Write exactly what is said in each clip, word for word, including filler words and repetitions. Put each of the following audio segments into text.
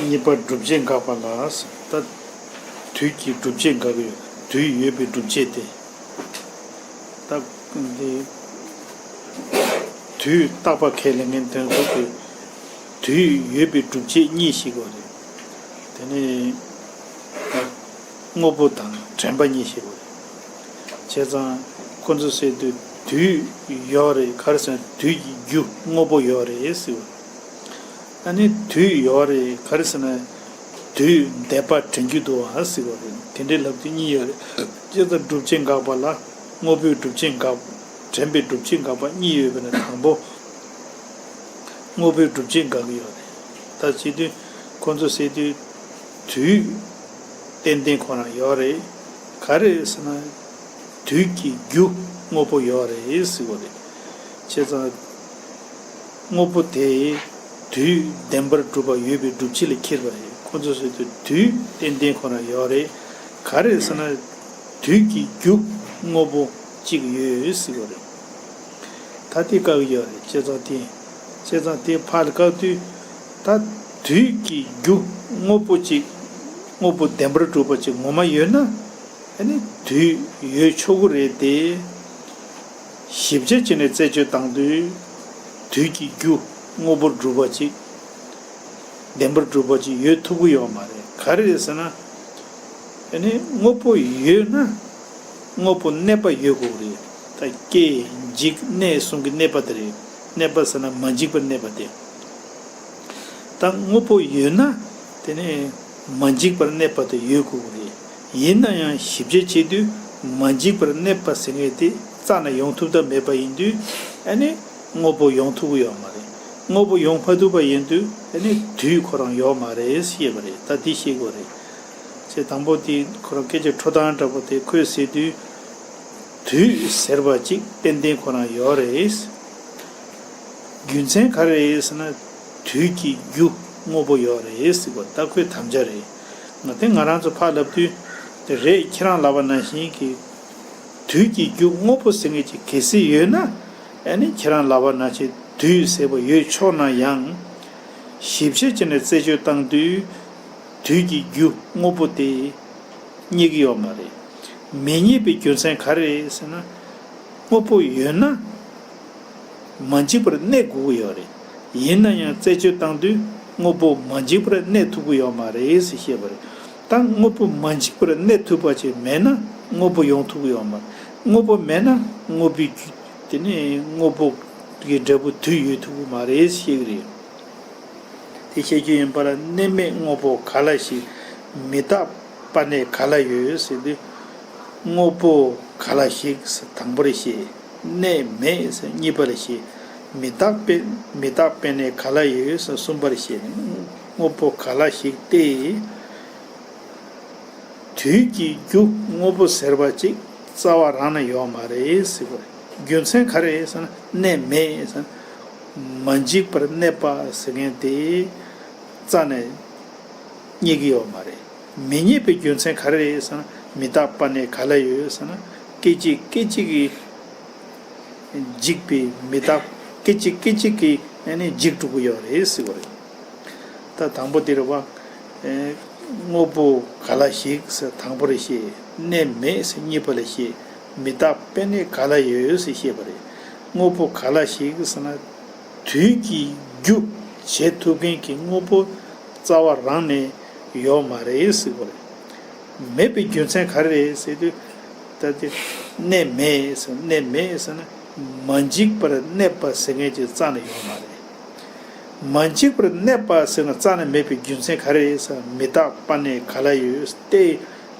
གཉིས་པ་སྒྲུབ་བྱེད་དགག་པ་ལ། ད་དུས་ཀྱི་སྒྲུབ་བྱེད་དགག་གི་ཡོད། དུས་ཡོད་པའི་སྒྲུབ་བྱེད་དེ། ད་འདི་དུས་རྟག་པ་ཁས་ལེན་མཁན་དེ་ཚོ་གིས་དུས་ཡོད་པའི་སྒྲུབ་བྱེད་གཉིས་ཤེས་དགོས་རེད། དེ་ནས་དངོས་པོ་དང་དྲན་པ་གཉིས་ཤེས་དགོས་རེད། བྱས་ཙང་ཁོ་ཚོས་ཟེར་དུས་དུས་ཡོད་རེད། ག་རེ་ཟེར་ན་དུས་ཀྱི་རྒྱུ་དངོས་པོ་ཡོད་རེད་ཟེར་བ། ཨ་ནི་དུས་ཡོད་རེད། ག་རེ་ཟེར་ན་དུས་འདས་པ་དྲན་རྒྱུ་འདུག་ཨ་ཟེར་བ་རེད། དེ་འདྲའི་ལབ་དུས་གཉིས་ཡོད་རེད། བྱས་ཙང་སྒྲུབ་བྱེད་དགག་པ་ལ་དངོས་པོའི་སྒྲུབ་བྱེད་དགག་པ། དྲན་པའི་སྒྲུབ་བྱེད་དགག་པ་གཉིས་ཡོད་པ་ནས་དང་པོ་དངོས་པོའི་སྒྲུབ་བྱེད་དགག་གི་ཡོད་རེད། ད་བྱེད་དུས་ཁོ་ཚོས་ཟེར་དུས་དུས་ཏན་ཏན་ཁོ་རང་ཡོད་རེད། ག་རེ་ཟེར་ན་དུས་ཀྱི་རྒྱུ་དངོས་པོ་ཡོད་རེད་ཟེར་བ་རེད། བྱས་ཙང་དངོས་པོ་དེ་དུས་བདེན་པར་གྲུབ་པ་ཡོད་པའི་སྒྲུབ་བྱེད་ལ་འཁྱེར་བ་རེད། ཁོ་ཚོས་ཟེར་དུས་དུས་ཏན་ཏན་ཁོ་རང་ཡོད་རེད། ག་རེ་ཟེར་ན་དུས་ཀྱི་རྒྱུ་དངོས་པོ་གཅིག་ཡོད་ཟེར་བ་རེད། ད་དེ་བཀག་གི་ཡོད་རེད། བྱས་ཙང་དེ། བྱས་ཙང་དེ་ཕར་ལ་བཀག་དུས། ད་དུས་ཀྱི་རྒྱུ་དངོས་པོ་གཅིག་དངོས་པོ་བདེན་པར་གྲུབ་པ་གཅིག་ངོ་མ་ཡོད་ན། ཨ་ནི་དུས་ཡོད་ཆོག་གི་རེད་དེ། ཞིབ་ཆ་བྱས་ནས་རྩད་གཅོད་བཏང་དུས། དུས་ཀྱི་རྒྱུ་དངོས་པོར་གྲུབ་པ་གཅིག་བདེན་པར་གྲུབ་པ་གཅིག་ཡོད་ཐུབ་ཀྱི་ཡོད་མ་རེད། ག་རེ་རེད་ཟེར་ན། ཨ་ནི་དངོས་པོ་ཡོད་ན། དངོས་པོ་གནས་པ་ཡོད་དགོས་རེད། ད་སྐྱེ་འཇིག་གནས་གསུམ་གྱི་གནས་པ་དེ་རེད། གནས་པ་ཟེར་ན་མ་འཇིག་པར་གནས་པ་དེ། ད་དངོས་པོ་ཡོད་ན་དེ་ནས་མ་འཇིག་པར་གནས་པ་དེ་ཡོད་དགོས་རེད། ཡིན་ན་ཡང་ཞིབ་དཔྱད་བྱེད་དུས་མ་འཇིག་པར་གནས་པ་ཟེར་མཁན་དེ་རྩ་ནས་ཡོང་ཐུབ་ཐབས་མེད་པ་ཡིན་དུས། ཨ་ནི་དངོས་པོ་ཡོང་ཐུབ་ཀྱི་ཡོད་མ་རེད། དངོས་པོ་ཡོང་མ་ཐུབ་པ་ཡིན་དུས་ཨ་ནི་དུས་ཁོ་རང་ཡོད་མ་རེད་ཞེས་པ་རེད། ད་འདི་ཤེས་དགོས་རེད། ཅེས་དང་པོ་དེ་ཁོ་རང་སྐད་ཆ་འཕྲོ་བཏང་འདྲ་པོ་དེ་ཁོས་ཟེར་དུས། དུས་ཟེར་བ་ཅིག་ཏན་ཏན་ཁོ་རང་ཡོད་རེད། རྒྱུ་མཚན་ག་རེ་རེད་ཟེར་ན། དུས་ཀྱི་རྒྱུ་དངོས་པོ་ཡོད་རེད་ཟེར་བ་ད་ཁོའི་དམ་བཅའ་རེད། ང་དེ་ང་རང་ཚོ་ཕར་ལབ་དུས། དེ་རེད། ཁྱེད་རང་ལབ་པ་ནང་བཞིན་གྱི། དུས་ཀྱི་རྒྱུ་དངོས་པོ་ཟེར་མཁན་ཅིག་གལ་སྲིད་ཡོད་ན། ཨ་ནི་ཁྱེད་རང་ལབ་པ་ནང་བཞིན་དུས་ཟེར་བ་ཡོད་ཆོག་ན་ཡང་། ཞིབ་དཔྱད་བྱས་ནས་རྩད་གཅོད་བཏང་དུས། དུས་ཀྱི་རྒྱུ་དངོས་པོ་དེ་རྙེད་ཀྱི་ཡོད་མ་རེད། མི་རྙེད་པའི་རྒྱུ་མཚན་ག་རེ་རེད་ཟེར་ན། དངོས་པོ་ཡོད་ན་མ་འཇིག་པར་གནས་དགོས་ཀྱི་ཡོད་རེད། ཡིན་ན་ཡང་རྩད་གཅོད་བཏང་དུས་དངོས་པོ་མ་འཇིག་པར་གནས་ཐུབ་ཀྱི་ཡོད་མ་རེད་ཟེར་བཤད་པ་རེད། ད་དངོས་པོ་མ་འཇིག་པར་གནས་ཐུབ་པ་ཅིག་མེད་ན་དངོས་པོ་ཡོང་ཐུབ་ཀྱི་ཡོད་མ་རེད། དངོས་པོ་མེད་ན་དངོས་པོའི་རྒྱུ། དེ་ནས་དངོས་པོ་གི་འབྲས་བུ་དུས་ཡོད་ཐུབ་ཀྱི་མ་རེད་ཟེར་བཤད་ཀྱི་རེད། དེ་བཤད་རྒྱུ་ཡིན་པ་ལ་གནས་མེད་དངོས་པོ་ག་ལ་ཞིག་མི་རྟག་པ་གནས་ག་ལ་ཡོད་ཟེར་དུས། དངོས་པོ་ག་ལ་ཞིག་ཟེར་དང་པོར་བཤད། གནས་མེད་ཟེར་གཉིས་པར་བཤད། མི་རྟག་པའི་མི་རྟག་པའི་གནས་ག་ལ་ཡོད་ཟེར་གསུམ་པར་བཤད། དངོས་པོ་ག་ལ་ཞིག་སྟེ། དུས་ཀྱི་རྒྱུ་དངོས་པོ་ཟེར་བ་ཅིག་རྩ་བ་རང་ནས་ཡོད་མ་རེད་ཟེར་བ་རེད། རྒྱུ་མཚན་ག་རེ་རེད་ཟེར་ན་གནས་མེད་ཟེར་ན། མ་འཇིག་པར་གནས་པ་ཟེར་མཁན་དེ་རྩ་ནས་རྙེད་ཀྱི་ཡོད་མ་རེད། མི་རྙེད་པའི་རྒྱུ་མཚན་ག་རེ་རེད་ཟེར་ན་མི་རྟག་པ་གནས་ག་ལ་ཡོད་ཟེར་ན་སྐད་ཅིག་སྐད་ཅིག་གིས་འཇིག་པའི་མི་རྟག་སྐད་ཅིག་སྐད་ཅིག་གིས་ཨ་ནི་འཇིག་འགྲོ་གི་ཡོད་རེད་ཟེར་བ་རེད། ད་དང་པོ་དེ་རེད་བ། ཨེ། དངོས་པོ་ག་ལ་ཞིག་ཟེར་དང་པོར་བཤད། གནས་མེད་ཟེར་གཉིས་པ་ལ་བཤད། མི་རྟག་པའི་གནས་ག་ལ་ཡོད་ཟེར་བཤད་པ་རེད། དངོས་པོ་ག་ལ་ཞིག་ཟེར་ན། དུས་ཀྱི་རྒྱུ་བྱེད་ཐུབ་མཁན་གྱི་དངོས་པོ་རྩ་བ་རང་ནས་ཡོད་མ་རེད་ཟེར་བ་རེད། མེད་པའི་རྒྱུ་མཚན་ག་རེ་རེད་ཟེར་དུས། ད་དེ་གནས་མེད་ཟེར་གནས་མེད་ཟེར་ན་མ་འཇིག་པར་གནས་པ་ཟེར་མཁན་ཅིག་རྩ་ནས་ཡོད་མ་རེད། མ་འཇིག་པར་གནས་པ་ཟེར་ན་རྩ་ནས་མེད་པའི་རྒྱུ་མཚན་ག་རེ་རེད་ཟེར་ན་མི་རྟག་པ་གནས་ག་ལ་ཡོད་དེ།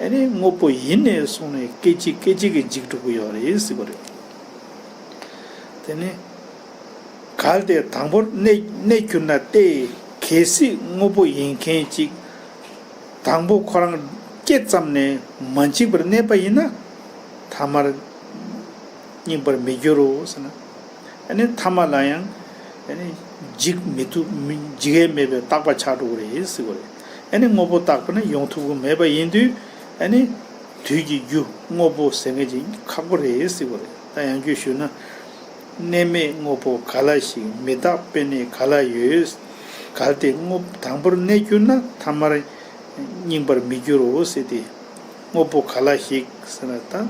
ཨ་ནི་དངོས་པོ་ཡིན་ནས་བཟུང་ནས་སྐད་ཅིག་སྐད་ཅིག་གིས་འཇིག་འགྲོ་གི་ཡོད་རེད་ཟེར་བ་རེད། དེ་ནི། གལ་ཏེ་དང་པོར་གནས་གནས་གྱུར་ན་སྟེ། གལ་སྲིད་དངོས་པོ་ཡིན་མཁན་ཅིག་དང་པོ་ཁོ་རང་སྐྱེས་ཙམ་ནས་མ་འཇིག་པར་གནས་པ་ཡིན་ན། ཐ་མར་རྙེད་པར་མི་འགྱུར་རོ་ཟེར་ན། ཨ་ནི་ཐ་མ་ལ་ཡང་ཨ་ནི་འཇིག་མི་ཐུབ་མི་འཇིག་ཡས་མེད་པའི་རྟག་པ་ཆགས་འགྲོ་གི་རེད་ཟེར་བ་རེད། ཨ་ནི་དངོས་པོ་རྟག་པ་ནི་ཡོང་ཐུབ་ཀྱི་མེད་པ་ཡིན་དུས། ཨ་ནི་དུས་ཀྱི་རྒྱུ་དངོས་པོ་ཟེར་མཁན་ཅིག་ཁག་པོ་རེད་ཟེར་བ་རེད། ད་ཡང་བསྐྱར་ཞུས་ན། གནས་མེད་དངོས་པོ་ག་ལ་ཞིག་མི་རྟག་པའི་གནས་ག་ལ་ཡོད། གལ་ཏེ་དངོས་དང་པོར་གནས་གྱུར་ན་ཐ་མར་རྙིང་པར་མི་འགྱུར་རོ་ཟེར་ཏེ། དངོས་པོ་ག་ལ་ཞིག་ཟེར་ན་ད།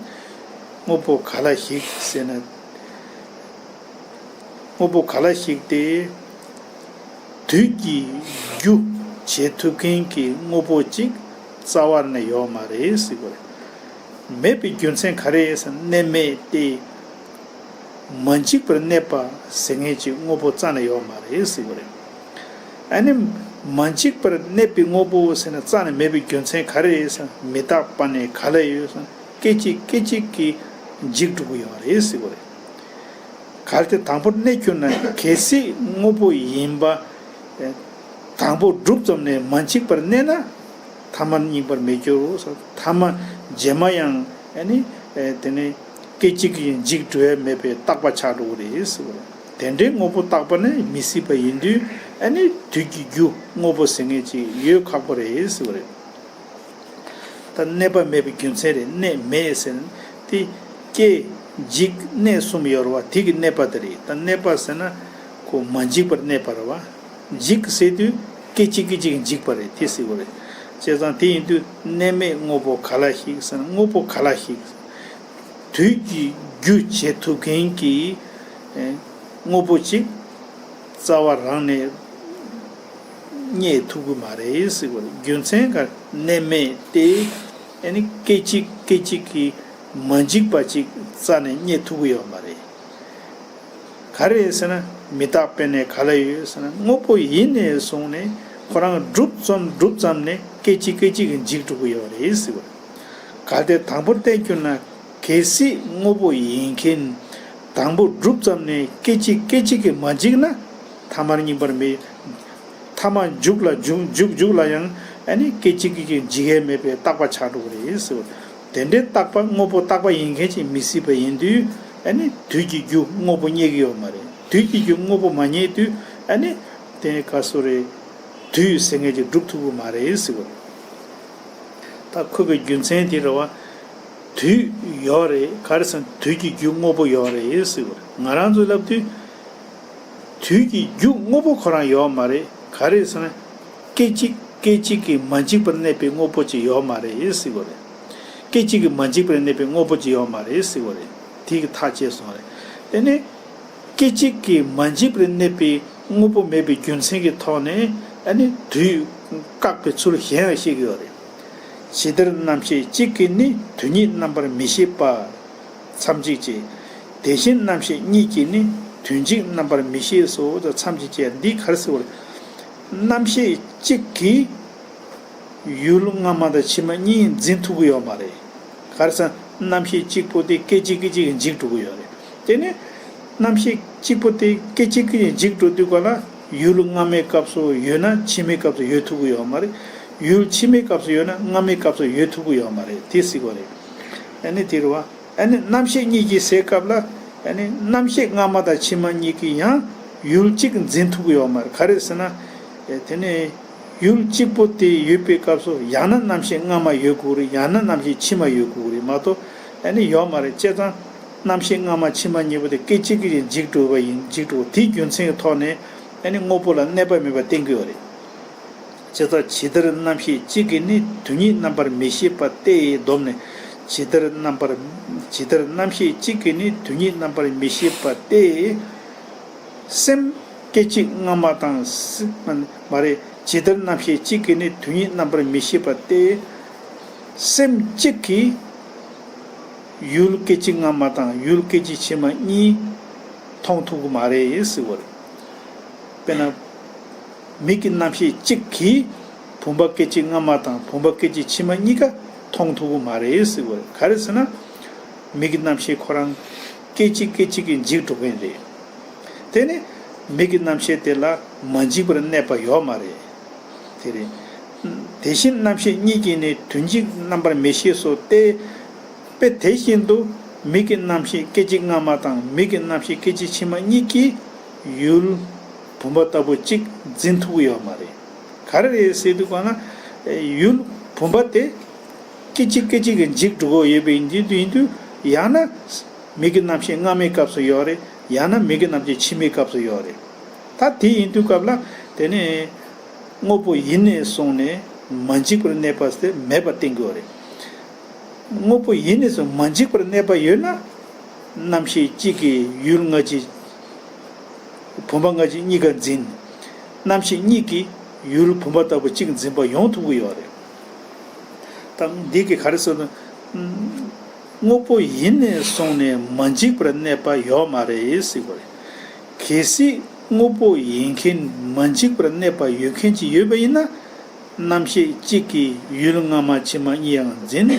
དངོས་པོ་ག་ལ་ཞིག་ཟེར་ན། དངོས་པོ་ག་ལ་ཞིག་སྟེ། དུས་ཀྱི་རྒྱུ་བྱེད་ཐུབ་མཁན་གྱི་དངོས་པོ་གཅིག་རྩ་བ་ནས་ཡོད་མ་རེད་ཟེར་གྱི་ཡོད་རེད། མེད་པའི་རྒྱུ་མཚན་ག་རེ་ཟེར་ན་གནས་མེད་དེ། མ་འཇིག་པར་གནས་པ་ཟེར་མཁན་གྱི་དངོས་པོ་རྩ་ནས་ཡོད་མ་རེད་ཟེར་གྱི་ཡོད་རེད། ཨ་ནི། མ་འཇིག་པར་གནས་པའི་དངོས་པོ་ཟེར་ན་རྩ་ནས་མེད་པའི་རྒྱུ་མཚན་ག་རེ་ཟེར་ན་མི་རྟག་པ་ནས་ག་ལ་ཡོད་ཟེར་ན་སྐད་ཅིག་སྐད་ཅིག་གིས་འཇིག་འགྲོ་གི་ཡོད་རེད་ཟེར་གྱི་ཡོད་རེད། གལ་ཏེ་དང་པོར་གནས་གྱུར་ན་གལ་སྲིད་དངོས་པོ་ཡིན་པ། དང་པོ་གྲུབ་ཙམ་ནས་མ་འཇིག་པར་གནས་ན། ཐ་མར་རྙིང་པར་མི་འགྱུར། ཐ་མ་རྗེས་མ་ཡང་ཨ་ནི། དེ་ནས་སྐད་ཅིག་གིས་འཇིག་འགྲོ་ཡ་མེད་པའི་རྟག་པ་ཆགས་འགྲོ་གི་རེད་ཟེར་བ་རེད། དེ་འདྲའི་དངོས་པོ་རྟག་པ་ནི་མི་སྲིད་པ་ཡིན་དུས་ཨ་ནི་དུས་ཀྱི་རྒྱུ་དངོས་པོ་ཟེར་མཁན་ཅིག་ཡོད་ཁག་པོ་རེད་ཟེར་བ་རེད། ད་གནས་པ་མེད་པའི་རྒྱུ་མཚན་རེད། གནས་མེད་ཟེར་ན་དེ་སྐྱེ་འཇིག་གནས་གསུམ་ཡོད་རེད་བ། དེ་གི་གནས་པ་དེ་རེད། ད་གནས་པ་ཟེར་ན་ཁོ་མ་འཇིག་པར་གནས་པ་རེད་བ། འཇིག་ཟེར་དུས་སྐད་ཅིག་སྐད་ཅིག་འཇིག་པ་རེད། དེ་ཟེར་བ་རེད། བྱས་ཙང་དེ་ཡིན་དུས་གནས་མེད་དངོས་པོ་ག་ལ་ཞིག་ཟེར་ན་དངོས་པོ་ག་ལ་ཞིག་དུས་ཀྱི་རྒྱུ་བྱེད་ཐུབ་མཁན་གྱི་ཨེ་དངོས་པོ་གཅིག་རྩ་བ་རང་ནས་རྙེད་ཐུབ་ཀྱི་མ་རེད་ཟེར་བ་རེད། རྒྱུ་མཚན་ག་གནས་མེད་དེ་ཨེ་ནི་སྐད་ཅིག་སྐད་ཅིག་གིས་མ་འཇིག་པ་ཅིག་རྩ་ནས་རྙེད་ཐུབ་ཀྱི་ཡོད་མ་རེད། ག་རེ་ཟེར་ན་མི་རྟག་པས་ནས་ག་ལ་ཡོད་ཟེར་ན་དངོས་པོ་ཡིན་ནས་བཟུང་ནས་ཁོ་རང་གྲུབ་ཙམ་གྲུབ་ཙམ་ནས་སྐད་ཅིག་སྐད་ཅིག་གིས་འཇིག་འགྲོ་གི་ཡོད་རེད་ཟེར་བ་རེད། གལ་ཏེ་དང་པོར་གནས་གྱུར་ན། གལ་སྲིད་དངོས་པོ་ཡིན་མཁན་དང་པོ་གྲུབ་ཙམ་ནས་སྐད་ཅིག་སྐད་ཅིག་གིས་མ་འཇིག་ན། ཐ་མར་རྙིང་པར་མི། ཐ་མ་མཇུག་ལ་མཇུག་མཇུག་མཇུག་ལ་ཡང་ཨ་ནི་སྐད་ཅིག་གིས་འཇིག་ཡས་མེད་པའི་རྟག་པ་ཆགས་འགྲོ་གི་རེད་ཟེར་བ། དེ་འདྲའི་རྟག་པ་དངོས་པོ་རྟག་པ་ཡིན་མཁན་ཅིག་མི་སྲིད་པ་ཡིན་དུས་ཨ་ནི་དུས་ཀྱི་རྒྱུ་དངོས་པོ་རྙེད་ཀྱི་ཡོད་མ་རེད། དུས་ཀྱི་རྒྱུ་དངོས་པོ་མ་རྙེད་དུས་ཨ་ནི་དེ་ག་སོ་རེད། དུས་ཟེར་མཁན་ཅིག་གྲུབ་ཐུབ་ཀྱི་མ་རེད་ཟེར་བ་རེད། ད་ཁོ་གི་རྒྱུ་མཚན་དེ་རེད་བ། དུས་ཡོད་རེད། ག་རེ་ཟེར་ན་དུས་ཀྱི་རྒྱུ་དངོས་པོ་ཡོད་རེད་ཟེར་བ་རེད། ང་རང་ཚོས་ལབ་དུས། དུས་ཀྱི་རྒྱུ་དངོས་པོ་ཁོ་རང་ཡོད་མ་རེད། ག་རེ་ཟེར་ན། སྐད་ཅིག་སྐད་ཅིག་གིས་མ་འཇིག་པར་གནས་པའི་དངོས་པོ་ཅིག་ཡོད་མ་རེད་ཟེར་བ་རེད། སྐད་ཅིག་གིས་མ་འཇིག་པར་གནས་པའི་དངོས་པོ་ཅིག་ཡོད་མ་རེད་ཟེར་བ་རེད། དེ་གི་ཐག་བཅད་སོང་རེད། དེ་ནས། སྐད་ཅིག་གིས་མ་འཇིག་པར་གནས་པའི་དངོས་པོ་མེད་པའི་རྒྱུ་མཚན་གྱི་ཐོག་ནས་ཨ་ནི་དུས་བཀག་པའི་ཚུལ་གཞན་ཡང་བཤད་ཀྱི་ཡོད་རེད། ཇི་ལྟར་རྣམ་ཤེས་གཅིག་གིས་ནི་དུས་ཉིད་རྣམ་པར་མི་ཤེས་པ། མཚམས་གཅིག་བཅད། དེ་བཞིན་རྣམ་ཤེས་གཉིས་ཀྱིས་ནི་དུས་འཇིག་རྣམ་པར་མི་ཤེས་སོ། མཚམས་གཅིག་བཅད། འདི་ག་རེ་ཟེར་བ་རེད། རྣམ་ཤེས་གཅིག་གིས་ཡུལ་སྔ་མ་དང་ཕྱི་མ་གཉིས་འཛིན་ཐུབ་ཀྱི་ཡོད་མ་རེད། ག་རེ་ཟེར་ན་རྣམ་ཤེས་གཅིག་པོ་དེ་སྐད་ཅིག་སྐད་ཅིག་གིས་འཇིག་འགྲོ་གི་ཡོད་རེད། དེ་ནས་རྣམ་ཤེས་གཅིག་པོ་དེ་སྐད་ཅིག་སྐད་ཅིག་འཇིག་འགྲོ་དུས་ག་ལ་ཡུལ་སྔ་མའི་སྐབས་སུ་ཡོད་ན་ཕྱི་མའི་སྐབས་སུ་ཡོད་ཐུབ་ཀྱི་ཡོད་མ་རེད། ཡུལ་ཕྱི་མའི་སྐབས་སུ་ཡོད་ན་སྔ་མའི་སྐབས་སུ་ཡོད་ཐུབ་ཀྱི་ཡོད་མ་རེད། དེ་ཟེར་གྱི་ཡོད་རེད། ཨ་ནི་དེ་རེད་བ། ཨ་ནི་རྣམ་ཤེས་གཉིས་ཀྱིས་ཟེར་སྐབས་ལ། ཨ་ནི་རྣམ་ཤེས་སྔ་མ་དང་ཕྱི་མ་གཉིས་ཀྱིས་ཡང་ཡུལ་གཅིག་འཛིན་ཐུབ་ཀྱི་ཡོད་མ་རེད། ག་རེ་ཟེར་ན། ཨེ་དེ་ནས་ཡུལ་གཅིག་པོ་དེ་ཡོད་པའི་སྐབས་སུ་ཡང་ན་རྣམ་ཤེས་སྔ་མ་ཡོད་དགོས་རེད། ཡང་ན་རྣམ་ཤེས་ཕྱི་མ་ཡོད་དགོས་རེད་མ་གཏོགས་ཨ་ནི་ཡོད་མ་རེད། བྱས་ཙང་རྣམ་ཤེས་སྔ་མ་ཕྱི་མ་གཉིས་པོ་དེ་སྐད་ཅིག་གིས་འཇིག་འགྲོ་བ་ཡིན། འཇིག་འགྲོ་དེའི་རྒྱུ་མཚན་གྱི་ཐོག་ནས་ཨ་ནི་དངོས་པོ་ལ་གནས་པ་མེད་པ་བསྟན་གྱི་ཡོད་རེད། བྱས་ཙང་ཇི་ལྟར་རྣམ་ཤེས་གཅིག་གིས་ནི་དུས་ཉིད་རྣམ་པར་མི་ཤེས་པ་སྟེ། བསྡོམས་ནས་ཇི་ལྟར་རྣམ་པར། ཇི་ལྟར་རྣམ་ཤེས་གཅིག་གིས་ནི་དུས་ཉིད་རྣམ་པར་མི་ཤེས་པ་སྟེ། སེམས་སྐད་ཅིག་སྔ་མ་དང་སེ་མ་རེད། ཇི་ལྟར་རྣམ་ཤེས་གཅིག་གིས་ནི་དུས་ཉིད་རྣམ་པར་མི་ཤེས་པ་སྟེ། སེམས་གཅིག་གིས་ཡུལ་སྐད་ཅིག་སྔ་མ་དང་ཡུལ་སྐད་ཅིག་ཕྱི་མ་གཉིས་མཐོང་ཐུབ་ཀྱི་མ་རེད་ཟེར་བ་རེད། དཔེར་ན། མིག་གི་རྣམ་ཤེས་གཅིག་གིས་བུམ་པ་སྐད་ཅིག་སྔ་མ་དང་བུམ་པ་སྐད་ཅིག་ཕྱི་མ་གཉིས་ཀ་མཐོང་ཐུབ་ཀྱི་མ་རེད་ཟེར་བ་རེད། ག་རེ་ཟེར་ན། མིག་གི་རྣམ་ཤེས་ཁོ་རང་སྐད་ཅིག་སྐད་ཅིག་གིས་འཇིག་འགྲོ་མཁན་རེད། དེ་ནི་མིག་གི་རྣམ་ཤེས་དེ་ལ་མ་འཇིག་པར་གནས་པ་ཡོད་མ་རེད། དེ་རེད། དེ་བཞིན་རྣམ་ཤེས་གཉིས་ཀྱིས་ནི་དུས་འཇིག་རྣམ་པར་མི་ཤེས་སོ་སྟེ། དཔེ་དེ་བཞིན་དུ་མིག་གི་རྣམ་ཤེས་སྐད་ཅིག་སྔ་མ་དང་མིག་གི་རྣམ་ཤེས་སྐད་ཅིག་ཕྱི་མ་གཉིས་ཀྱིས་ཡུལ་བུམ་པ་ལྟ་བུ་གཅིག་འཛིན་ཐུབ་ཀྱི་ཡོད་མ་རེད། ག་རེ་རེད་ཟེར་དུས་ག་ན། ཡུལ་བུམ་པ་དེ་སྐད་ཅིག་སྐད་ཅིག་གིས་འཇིག་འགྲོ་གི་ཡོད་པ་ཡིན་དུས་ཡིན་དུས་ཡང་ན་མིག་གི་རྣམ་ཤེས་སྔ་མའི་སྐབས་སུ་ཡོད་རེད། ཡང་ན་མིག་གི་རྣམ་ཤེས་ཕྱི་མའི་སྐབས་སུ་ཡོད་རེད། ད་དེ་ཡིན་དུས་སྐབས་ལ་དེ་ནི། དངོས་པོ་ཡིན་ནས་བཟུང་ནས་མ་འཇིག་པར་གནས་པ་ཟེར་མེད་པར་བསྟན་དགོས་པ་རེད། དངོས་པོ་ཡིན་ནས་བཟུང་མ་འཇིག་པར་གནས་པ་ཡོད་ན། རྣམ་ཤེས་གཅིག་གིས་ཡུལ་ལྔ་བཅུ། བུམ་པ་ལྔ་བཅུ་གཉིས་ཀ་འཛིན། རྣམ་ཤེས་གཉིས་ཀྱིས་ཡུལ་བུམ་པ་ལྟ་བུ་གཅིག་འཛིན་པ་ཡོང་ཐུབ་ཀྱི་ཡོད་རེད། ད་འདི་གི་ག་རེ་ཟེར་ན། དངོས་པོ་ཡིན་ནས་བཟུང་ནས་མ་འཇིག་པར་གནས་པ་ཡོད་མ་རེད་ཟེར་བ་རེད། གལ་སྲིད་དངོས་པོ་ཡིན་མཁན་མ་འཇིག་པར་གནས་པ་ཡོད་མཁན་ཅིག་ཡོད་པ་ཡིན་ན། རྣམ་ཤེས་གཅིག་གིས་ཡུལ་སྔ་མ་ཕྱི་མ་གཉིས་ཡང་འཛིན།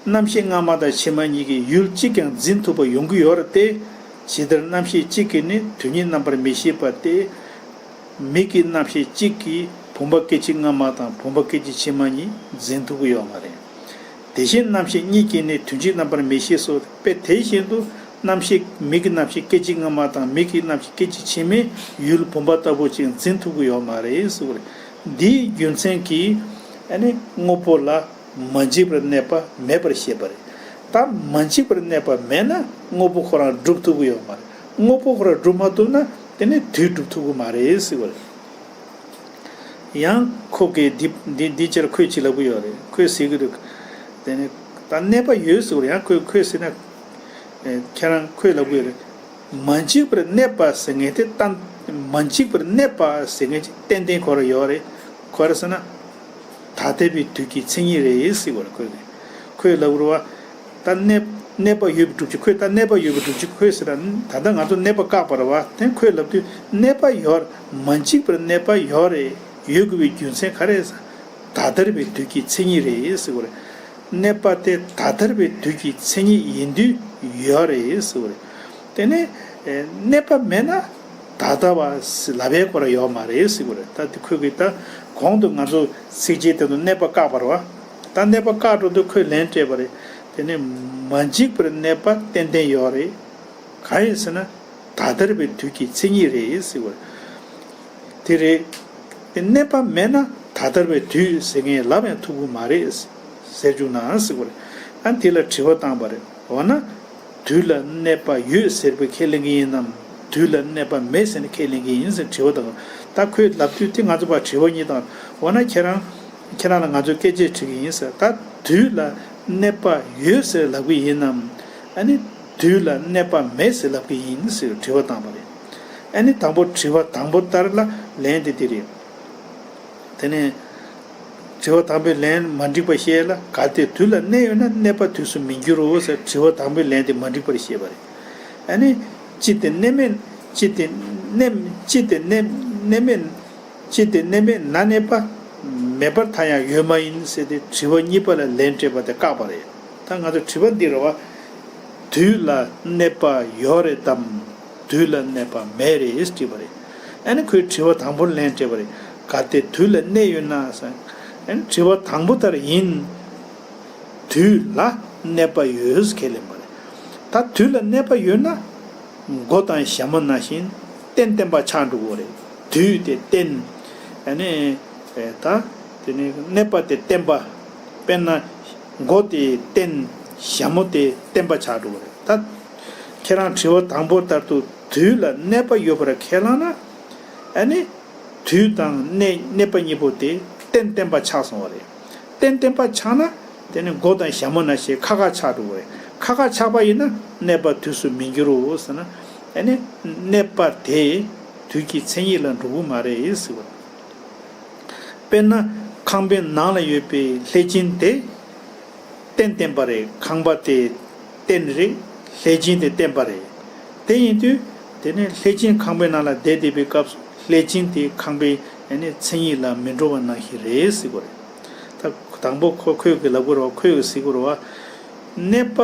རྣམ་ཤེས་སྔ་མ་དང་ཕྱི་མ་གཉིས་ཀྱིས་ཡུལ་གཅིག་ཀྱང་འཛིན་ཐུབ་པ་ཡོང་གི་ཡོད་རེད་དེ། ཇི་ལྟར་རྣམ་ཤེས་གཅིག་གིས་ནི་དུས་གཉིས་རྣམ་པར་མི་ཤེས་པ་སྟེ། མིག་གི་རྣམ་ཤེས་གཅིག་གིས་བུམ་པ་སྐད་ཅིག་སྔ་མ་དང་བུམ་པ་སྐད་ཅིག་ཕྱི་མ་གཉིས་འཛིན་ཐུབ་ཀྱི་ཡོད་མ་རེད། དེ་བཞིན་རྣམ་ཤེས་གཉིས་ཀྱིས་ནི་དུས་གཅིག་རྣམ་པར་མི་ཤེས་སོ། དཔེ་དེ་བཞིན་དུ་རྣམ་ཤེས་མིག་གི་རྣམ་ཤེས་སྐད་ཅིག་སྔ་མ་དང་མིག་གི་རྣམ་ཤེས་སྐད་ཅིག་ཕྱི་མས་ཡུལ་བུམ་པ་ལྟ་བུ་ཅིག་འཛིན་ཐུབ་ཀྱི་ཡོད་མ་རེད་ཟེར་བ་རེད། འདིའི་རྒྱུ་མཚན་གྱིས་ཨ་ནི་དངོས་པོ་ལ་མ་འཇིག་པར་གནས་པ་མེད་པར་བཤད་པ་རེད། ད་མ་འཇིག་པར་གནས་པ་མེད་ན་དངོས་པོ་ཁོ་རང་སྒྲུབ་ཐུབ་ཀྱི་ཡོད་མ་རེད། དངོས་པོ་ཁོ་རང་སྒྲུབ་མ་ཐུབ་ན་དེ་ནི་དུས་སྒྲུབ་ཐུབ་ཀྱི་མ་རེད་ཟེར་བ་རེད། ཡང་ཁོ་གིས་འདི་འདི་འདི་ཕྱིར་ཁོས་ཅི་ལབ་ཀྱི་ཡོད་རེད། ཁོས་ཟེར་གྱི་རེད། དེ་ནས་ད་གནས་པ་ཡོད་ཟེར་བ་རེད། ཡང་ཁོས་ཁོས་ཟེར་ན། ཨེ། ཁྱེད་རང་ཁོས་ལབ་ཀྱི་ཡོད་རེད། མ་འཇིག་པར་གནས་པ་ཟེར་མཁན་དེ་ད། མ་འཇིག་པར་གནས་པ་ཟེར་མཁན་ཅིག་ཏན་ཏན་ཁོ་རང་ཡོད་རེད། ཁོ་རང་ཟེར་ན། ད་ལྟ་བའི་དུས་ཀྱི་མཚན་ཉིད་རེད་ཟེར་བ་རེད་ཁོས། ཁོས་ལབ་ཀྱི་རེད་བ། ད་གནས་གནས་པ་ཡོད་པའི་སྒྲུབ་བྱེད། ཁོས་ད་གནས་པ་ཡོད་པའི་སྒྲུབ་བྱེད་ཁོས་ཟེར་ན། ད་ལྟ་ང་ཚོ་གནས་པ་བཀག་པ་རེད་བ། དེ་ཁོས་ལབ་དུས་གནས་པ་ཡོད། མ་འཇིག་པར་གནས་པ་ཡོད་རེད། ཡོད་དགོས་པའི་རྒྱུ་མཚན་ག་རེ་ཟེར། ད་ལྟར་བའི་དུས་ཀྱི་མཚན་ཉིད་རེད་ཟེར་བ་རེད། གནས་པ་དེ་ད་ལྟར་བའི་དུས་ཀྱི་མཚན་ཉིད་ཡིན་དུས་ཡོད་རེད་ཟེར་བ་རེད། དེ་ནས་གནས་པ་མེད་ན་ད་ལྟ་བ་ལབ་པའི་སྐོར་ཡོད་མ་རེད་ཟེར་བ་རེད། ད་དེ་ཁོས་གིས་ད་གོང་དུ་ང་ཚོ་ཚིགས་བཅད་དེ་ཚོ་གནས་པ་བཀག་པ་རེད་བ། ད་གནས་པ་བཀག་འགྲོ་དུས་ཁོས་ལན་སྤྲད་པ་རེད། དེ་ནས་མ་འཇིག་པར་གནས་པ་ཏན་ཏན་ཡོད་རེད། གང་ཡིན་ཟེར་ན། ད་ལྟར་བའི་དུས་ཀྱི་མཚན་ཉིད་རེད་ཟེར་བ་རེད། དེ་རེད། དེ་གནས་པ་མེད་ན་ད་ལྟར་བའི་དུས་ཟེར་མཁན་ལབ་ཡང་ཐུབ་ཀྱི་མ་རེད་ཟེར་བཅུག་ན་ཟེར་བ་རེད། ཨ་དེ་ལ་དྲི་བ་བཏང་བ་རེད། འོ་ན། དུས་ལ་གནས་པ་ཡོད་ཟེར་བའི་ཁས་ལེན་གྱི་ཡིན་ནམ། དུས་ལ་གནས་པ་མེད་ཟེར་ནས་ཁས་ལེན་གྱི་ཡིན་ཟེར་དྲི་བ་བཏང་བ། ད་ཁོས་ལབ་དུས་དེ་ང་ཚོ་ཕར་དྲི་བ་གཉིས་བཏང་། འོ་ན་ཁྱེད་རང་། ཁྱེད་རང་ལ་ང་ཚོས་སྐད་ཆ་དྲི་གི་ཡིན་ཟེར། ད་དུས་ལ་གནས་པ་ཡོད་ཟེར་ལབ་ཀྱི་ཡིན་ནམ། ཨ་ནི་དུས་ལ་གནས་པ་མེད་ཟེར་ལབ་ཀྱི་ཡིན་ཟེར་དྲི་བ་བཏང་བ་རེད། ཨ་ནི་དང་པོ་དྲི་བ་དང་པོ་ལྟར་ལ་ལན་དེ་འདི་རེད། དེ་ནས་དྲི་བ་དང་པོའི་ལན་མ་འགྲིག་པ་བཤད་ལ། གལ་ཏེ་དུས་ལ་གནས་ཡོད་ན་གནས་པ་དུས་སུ་མི་འགྱུར་རོ་ཟེར་དྲི་བ་དང་པོའི་ལན་དེ་མ་འགྲིག་པར་བཤད་པ་རེད། ཨ་ནི་ཅི་སྟེ་གནས་མེད། ཅི་སྟེ་གནས། ཅི་སྟེ་གནས་གནས་མེད། ཅི་སྟེ་གནས་མེད་ན་གནས་པ་མེད་པར་ཐལ་ཡང་ཡོད་མ་ཡིན་ཟེར་ཏེ་དྲི་བ་གཉིས་པ་ལ་ལན་སྤྲད་པ་དེ་བཀག་པ་རེད། ད་ང་ཚོ་དྲི་བ་འདི་རེད་བ། དུས་ལ་གནས་པ་ཡོད་རེད་དམ། དུས་ལ་གནས་པ་མེད་རེད་དྲིས་པ་རེད། ཨ་ནི་ཁོས་དྲི་བ་དང་པོར་ལན་སྤྲད་པ་རེད། གལ་ཏེ་དུས་ལ་གནས་ཡོད་ན་ཟེར། ཨ་ནི་དྲི་བ་དང་པོ་ལྟར་ཡིན། དུས་ལ་གནས་པ་ཡོད་ཁས་ལེན་པ་རེད། ད་དུས་ལ་གནས་པ་ཡོད་ན། མགོ་དང་ཞྭ་མོ་ནང་བཞིན་རྟེན་བརྟེན་པ་ཆགས་འགྲོ་གི་རེད། དུས་དེ་རྟེན། ཨ་ནི། ད། དེ་ནི་གནས་པ་དེ་བརྟེན་པ། དཔེར་ན། མགོ་དེ་རྟེན། ཞྭ་མོ་དེ་བརྟེན་པ་ཆགས་འགྲོ་གི་རེད། ད། ཁྱེད་རང་དྲི་བ་དང་པོ་ལྟར་དུ་དུས་ལ་གནས་པ་ཡོད་པར་ཁས་བླངས་ན། ཨ་ནི། དུས་དང་གནས་གནས་པ་གཉིས་པོ་དེ་རྟེན་བརྟེན་པ་ཆགས་སོང་བ་རེད། རྟེན་བརྟེན་པ་ཆགས་ན། དེ་ནི་མགོ་དང་ཞྭ་མོ་ནང་བཞིན་ཁ་ཁ་ཆགས་འགྲོ་གི་རེད། ཁ་ཁ་ཆགས་པ་ཡིན་ན་གནས་པ་དུས་སུ་མི་འགྱུར་རོ་ཟེར་ན། ཨ་ནི། གནས་པ་དེ་དུས་ཀྱི་མཚན་ཉིད་ལ་འགྲོ་གི་མ་རེད་ཟེར་བ་རེད། དཔེར་ན། ཁང་པའི་ནང་ལ་ཡོད་པའི་ལྷས་སྦྱིན་དེ། རྟེན་བརྟེན་པ་རེད། ཁང་པ་དེ་རྟེན་རེད། ལྷས་སྦྱིན་དེ་བརྟེན་པ་རེད། དེ་ཡིན་དུས་དེ་ནི་ལྷས་སྦྱིན་ཁང་པའི་ནང་ལ་བསྡད་བསྡད་པའི་སྐབས་སུ་ལྷས་སྦྱིན་དེ་ཁང་པའི་ཨ་ནི་མཚན་ཉིད་ལ་མི་འགྲོ་བ་ནང་བཞིན་རེད་ཟེར་གྱི་རེད། ད་དང་པོ་ཁོ་ཁོས་གི་ལབ་དགོས་རེད་བ། ཁོས་གི་ཟེར་དགོས་རེད་བ། གནས་པ་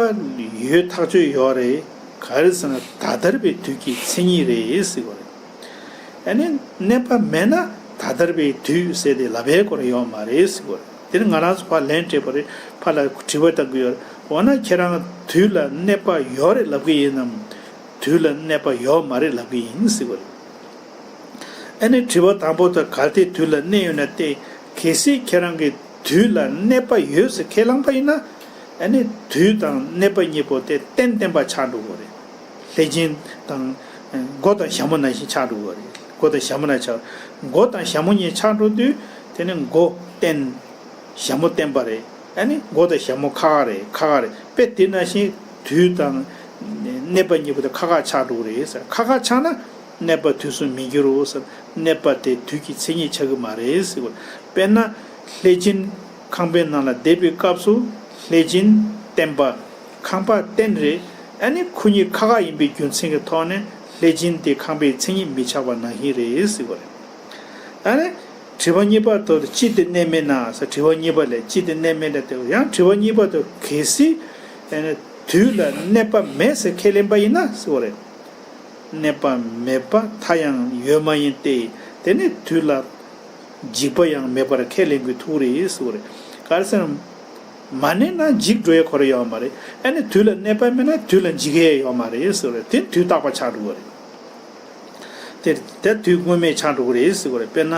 ཡོད་ཐག་ཆོད་ཡོད་རེད། ག་རེ་ཟེར་ན་ད་ལྟར་བའི་དུས་ཀྱི་མཚན་ཉིད་རེད་ཟེར་གྱི་རེད། ཨ་ནི་གནས་པ་མེད་ན་ད་ལྟར་བའི་དུས་ཟེར་ཏེ་ལབ་པའི་སྐོར་ཡོད་མ་རེད་ཟེར་གྱི་རེད། དེ་ནི་ང་རང་ཚོ་ཕར་ལན་སྤྲད་པ་རེད། ཕར་ལ་དྲི་བ་བཏང་གི་ཡོད་རེད། འོ་ན་ཁྱེད་རང་དུས་ལ་གནས་པ་ཡོད་རེད་ལབ་གི་ཡིན་ནམ། དུས་ལ་གནས་པ་ཡོད་མ་རེད་ལབ་གི་ཡིན་ཟེར་གྱི་རེད། ཨ་ནི་དྲི་བ་དང་པོ་དེ་གལ་ཏེ་དུས་ལ་གནས་ཡོད་ན་སྟེ། གལ་སྲིད་ཁྱེད་རང་གིས་དུས་ལ་གནས་པ་ཡོད་ཟེར་ཁས་བླངས་པ་ཡིན་ན། ཨ་ནི་དུས་དང་གནས་པ་གཉིས་པོ་དེ་རྟེན་བརྟེན་པ་ཆགས་འགྲོ་གི་རེད། ལྷས་སྦྱིན་དང་། མགོ་དང་ཞྭ་མོ་ནང་བཞིན་ཆགས་འགྲོ་གི་རེད། མགོ་དང་ཞྭ་མོ་ལ་ཆགས། མགོ་དང་ཞྭ་མོ་གཉིས་ཆགས་འགྲོ་དུས་དེ་ནི་མགོ་བརྟན། ཞྭ་མོ་བརྟན་པ་རེད། ཨ་ནི་མགོ་དང་ཞྭ་མོ་ཁ་ཁ་རེད། ཁ་ཁ་རེད། དཔེ་དེ་ནང་བཞིན་དུས་དང་གནས་པ་གཉིས་པོ་དེ་ཁ་ཁ་ཆགས་འགྲོ་གི་རེད་ཟེར། ཁ་ཁ་ཆགས་ན་གནས་པ་དུས་སུ་མི་འགྱུར་རོ་ཟེར། གནས་པ་དེ་དུས་ཀྱི་མཚན་ཉིད་ཆགས་ཀྱི་མ་རེད་ཟེར་བ། དཔེར་ན་ལྷས་སྦྱིན་ཁང་པའི་ནང་ལ་བསྡད་པའི་སྐབས་སུ་ལྷས་སྦྱིན་བརྟན་པ། ཁང་པ་བརྟན་རེད། ཨ་ནི་ཁོ་གཉིས་ཁ་ཁ་ཡིན་པའི་རྒྱུ་མཚན་གྱི་ཐོག་ནས་ལྷས་སྦྱིན་དེ་ཁང་པའི་མཚན་ཉིད་མི་ཆགས་པ་ནང་བཞིན་རེད་ཟེར་བ་རེད། ཨ་ནི་དྲི་བ་གཉིས་པ་དེ་ཅི་སྟེ་གནས་མེད་ན་ཟེར། དྲི་བ་གཉིས་པ་ལས་ཅི་སྟེ་གནས་མེད་ན་དེ། ཡང་དྲི་བ་གཉིས་པ་དེ་གལ་སྲིད་ཨ་ནི་དུས་ལ་གནས་པ་མེད་ཟེར་ཁས་ལེན་པ་ཡིན་ན་ཟེར་བ་རེད། གནས་པ་མེད་པར་ཐ་ཡང་ཡོད་མ་ཡིན་ཏེ། དེ་ནི་དུས་ལ་འཇིག་པ་ཡང་མེད་པར་ཁས་ལེན་དགོས་ཐུག་རེད་ཟེར་བ་རེད། ག་རེ་ཟེར་ན། མ་གནས་ན་འཇིག་འགྲོ་ཡ་ཁོ་ར་ཡོད་མ་རེད། ཨ་ནི་དུས་ལ་གནས་པ་མེད་ན་དུས་ལ་འཇིག་ཡ་ཡོད་མ་རེད་ཟེར་བ་རེད། དེ་དུས་རྟག་པ་ཆགས་འགྲོ་བ་རེད། དེ་དེ་དུས་དངོས་མེད་ཆགས་འགྲོ་གི་རེད་ཟེར་བ་རེད། དཔེར་ན་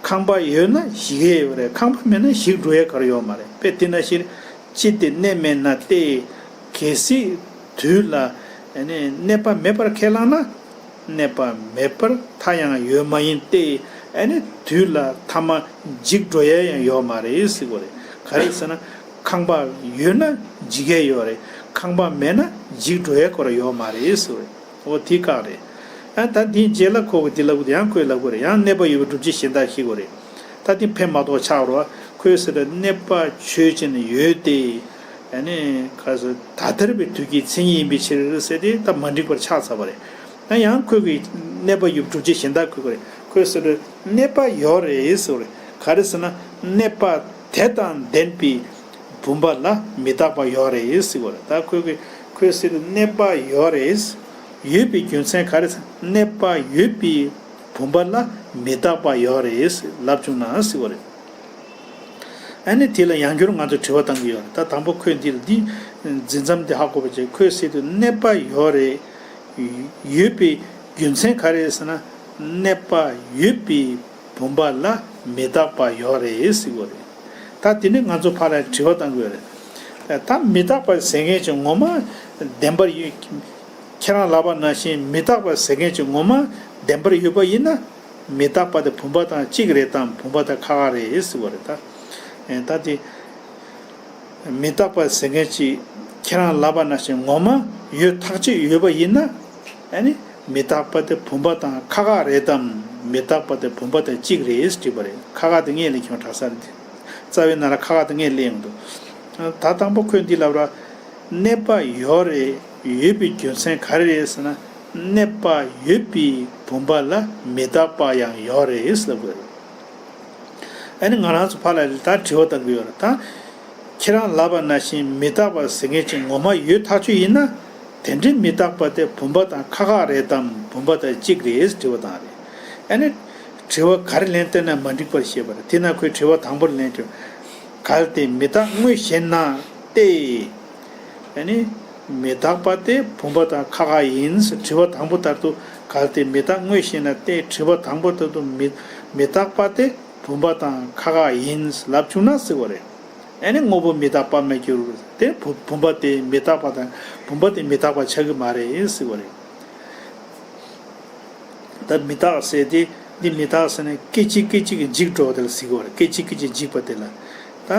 ཁང་པ་ཡོད་ན་ཞིག་ཡ་ཡོད་རེད། ཁང་པ་མེད་ན་ཞིག་འགྲོ་ཡ་ག་ར་ཡོད་མ་རེད། དཔེ་དེ་ན་ཞིག་ཅི་སྟེ་གནས་མེད་ན་སྟེ། གལ་སྲིད་དུས་ལ་ཨ་ནི་གནས་པ་མེད་པར་ཁས་བླངས་ན། གནས་པ་མེད་པར་ཐ་ཡང་ཡོད་མ་ཡིན་ཏེ། ཨ་ནི་དུས་ལ་ཐ་མ་འཇིག་འགྲོ་ཡ་ཡང་ཡོད་མ་རེད་ཟེར་བ་རེད། ག་རེ་ཟེར་ན། ཁང་པ་ཡོད་ན་འཇིག་ཡ་ཡོད་རེད། ཁང་པ་མེད་ན་འཇིག་འགྲོ་ཡ་ཁོ་ར་ཡོད་མ་རེད་ཟེར་བ་རེད། འོ་དེ་བཀག་རེད། ཨ་ད་འདིའི་རྗེས་ལ་ཁོ་གི་འདི་ལབ་དགོས། ཡང་ཁོས་ལབ་དགོས་རེད། ཡང་གནས་པ་ཡོད་པའི་སྒྲུབ་བྱེད་གཞན་དག་ཤེས་དགོས་རེད། ད་འདི་ཕན་མ་ཐོགས་ཆགས་རོགས། ཁོས་ཟེར་བ་གནས་པ་ཆོས་ཅན་ཡོད་དེ། ཨ་ནི་ག་ཟེར། ད་ལྟར་བའི་དུས་ཀྱི་མཚན་ཉིད་ཡིན་པའི་ཕྱིར་ཟེར་ཏེ་ད་མ་འགྲིག་པར་ཆགས་ཚར་བ་རེད། ད་ཡང་ཁོས་གི་གནས་པ་ཡོད་པའི་སྒྲུབ་བྱེད་གཞན་དག་ཁོས་དགོས་རེད། ཁོས་ཟེར་བ་གནས་པ་ཡོད་རེད་ཟེར་བ་རེད། ག་རེ་ཟེར་ན་གནས་པ་དེ་དང་ལྡན་པའི་བུམ་པ་ལ་མི་རྟག་པ་ཡོད་རེད་ཟེར་བ་རེད། ད་ཁོས་གི་ཁོས་ཟེར་བ་གནས་པ་ཡོད་རེད། ཡོད་པའི་རྒྱུ་མཚན་ག་རེ་ཟེར། གནས་པ་ཡོད་པའི་བུམ་པ་ལ་མི་རྟག་པ་ཡོད་རེད་ལབ་བྱུང་ན་ཟེར་བ་རེད། ཨ་ནི་དེ་ལ་ཡང་བསྐྱར་ང་ཚོས་དྲི་བ་བཏང་གི་ཡོད་རེད། ད་དང་པོ་ཁོས་འདི་ལ་འདི་འཛིན་མཚམས་འདི་ཧ་གོ་བ་བྱས། ཁོས་ཟེར་དུས་གནས་པ་ཡོད་རེད། ཡོད་པའི་རྒྱུ་མཚན་ག་རེ་ཟེར་ན། གནས་པ་ཡོད་པའི་བུམ་པ་ལ་མི་རྟག་པ་ཡོད་རེད་ཟེར་གོ་རེད། ད་དེ་ནི་ང་ཚོ་ཕར་ལ་དྲི་བ་བཏང་གི་ཡོད་རེད། ད་མི་རྟག་པ་ཟེར་མཁན་ཅིག་ངོ་མ་བདེན་པར་ཡོད། ཁྱེད་རང་ལབ་པ་ནང་བཞིན་མི་རྟག་པ་ཟེར་མཁན་ཅིག་ངོ་མ་བདེན་པར་ཡོད་པ་ཡིན་ན། མི་རྟག་པ་དེ་བུམ་པ་དང་གཅིག་རེད་དམ། བུམ་པ་དང་ཁ་ཁ་རེད་ཟེར་བ་རེད་ད། ཨེ་ད་དེ་མི་རྟག་པ་ཟེར་མཁན་ཅིག་ཁྱེད་རང་ལབ་པ་ནང་བཞིན་ངོ་མ་ཡོད་ཐག་ཆོད་ཡོད་པ་ཡིན་ན། ཨ་ནི་མི་རྟག་པ་དེ་བུམ་པ་དང་ཁ་ཁ་རེད་དམ། མི་རྟག་པ་དེ་བུམ་པ་དང་གཅིག་རེད་ཟེར་དྲིས་པ་རེད། ཁ་ཁ་དེ་སྔོན་ལ་ཁྱོད་གྲགས་ས་རེད། རྩ་བའི་ནང་ལ་ཁ་ཁ་དེ་སྔོན་སླེབས་ཡོང་འདུག་ད་དང་པོ་ཁོས་འདི་ལབ་ར། གནས་པ་ཡོད་རེད། ཡོད་པའི་རྒྱུ་མཚན་ག་རེ་རེད་ཟེར་ན། གནས་པ་ཡོད་པའི་བུམ་པ་ལ་མི་རྟག་པ་ཡང་ཡོད་རེད་ཟེར་ལབ་དགོས་རེད། ཨ་ནི་ང་རང་ཚོ་ཕར་ལ་ད་དྲི་བ་བཏང་གི་ཡོད་རེད་ད། ཁྱེད་རང་ལབ་པ་ནང་བཞིན་མི་རྟག་པ་ཟེར་མཁན་ཅིག་ངོ་མ་ཡོད་ཐག་ཆོད་ཡིན་ན། དེ་འདྲའི་མི་རྟག་པ་དེ་བུམ་པ་དང་ཁ་ཁ་རེད་དམ། བུམ་པ་དང་གཅིག་རེད་དྲི་བ་བཏང་རེད། ཨ་ནི་དྲི་བ་ག་རེ་ལན་བཏབ་ན་མ་འགྲིག་པར་བཤད་པ་རེད། དེ་ན་ཁོས་དྲི་བ་དང་པོར་ལན་བརྒྱབ། གལ་ཏེ་མི་རྟག་དངོས་གཞན་ན་སྟེ། ཨ་ནི་མི་རྟག་པ་དེ་བུམ་པ་དང་ཁ་ཁ་ཡིན། དྲི་བ་དང་པོ་ལྟར་དུ་གལ་ཏེ་མི་རྟག་དངོས་གཞན་ན་སྟེ། དྲི་བ་དང་པོ་ལྟར་དུ་མི་མི་རྟག་པ་དེ་བུམ་པ་དང་ཁ་ཁ་ཡིན་ལབ་བྱུང་ན་ཟེར་བ་རེད། ཨ་ནི་དངོས་པོ་མི་རྟག་པ་མི་འགྱུར་ཏེ། བུ་བུམ་པ་དེ་མི་རྟག་པ་དང་། བུམ་པ་དེ་མི་རྟག་པ་ཆགས་ཀྱི་མ་རེད་ཟེར་བ་རེད། ད་མི་རྟག་ཟེར་ཏེ། འདི་མི་རྟག་ཟེར་ནས་སྐད་ཅིག་སྐད་ཅིག་གིས་འཇིག་འགྲོ་བ་དེ་ལ་ཟེར་གྱི་ཡོད་རེད། སྐད་ཅིག་སྐད་ཅིག་འཇིག་པ་དེ་ལ། ད་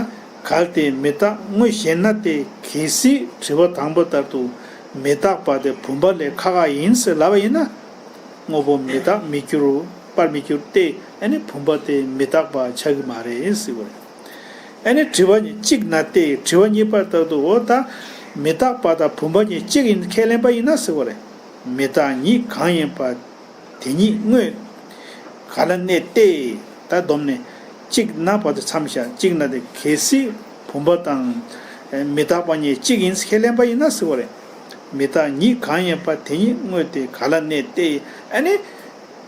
གལ་ཏེ་མི་རྟག་དངོས་གཞན་ན་སྟེ། གལ་སྲིད་དྲི་བ་དང་པོ་ལྟར་དུ་མི་རྟག་པ་དེ་བུམ་པ་ལས་ཁ་ཁ་ཡིན་ཟེར་ལབ་པ་ཡིན་ན། དངོས་པོ་མི་རྟག་མི་འགྱུར། པར་མི་འགྱུར་ཏེ། ཨ་ནི་བུམ་པ་དེ་མི་རྟག་པ་ཆགས་ཀྱི་མ་རེད་ཟེར་གྱི་ཡོད་རེད། ཨ་ནི་དྲི་བ་གཉིས་གཅིག་ན་སྟེ། དྲི་བ་གཉིས་པ་ལྟར་དུ། འོ་ད་མི་རྟག་པ་དང་བུམ་པ་གཉིས་གཅིག་ཡིན་ཁས་ལེན་པ་ཡིན་ན་ཟེར་བ་རེད། མི་རྟག་ཉིད་གང་ཡིན་པ་དེ་ཉིད་དངོས་ག་ལ་གནས་ཏེ། ད་སྡོམ་ནས་གཅིག་ན་བར་དུ་མཚམས་བཞག་གཅིག་ན་སྟེ། གལ་སྲིད་བུམ་པ་དང་མི་རྟག་པ་གཉིས་གཅིག་ཡིན་ཁས་ལེན་པ་ཡིན་ན་ཟེར་བ་རེད། མི་རྟག་ཉིད་གང་ཡིན་པ་དེ་ཉིད་དངོས་དེ་ག་ལ་གནས་ཏེ། ཨ་ནི་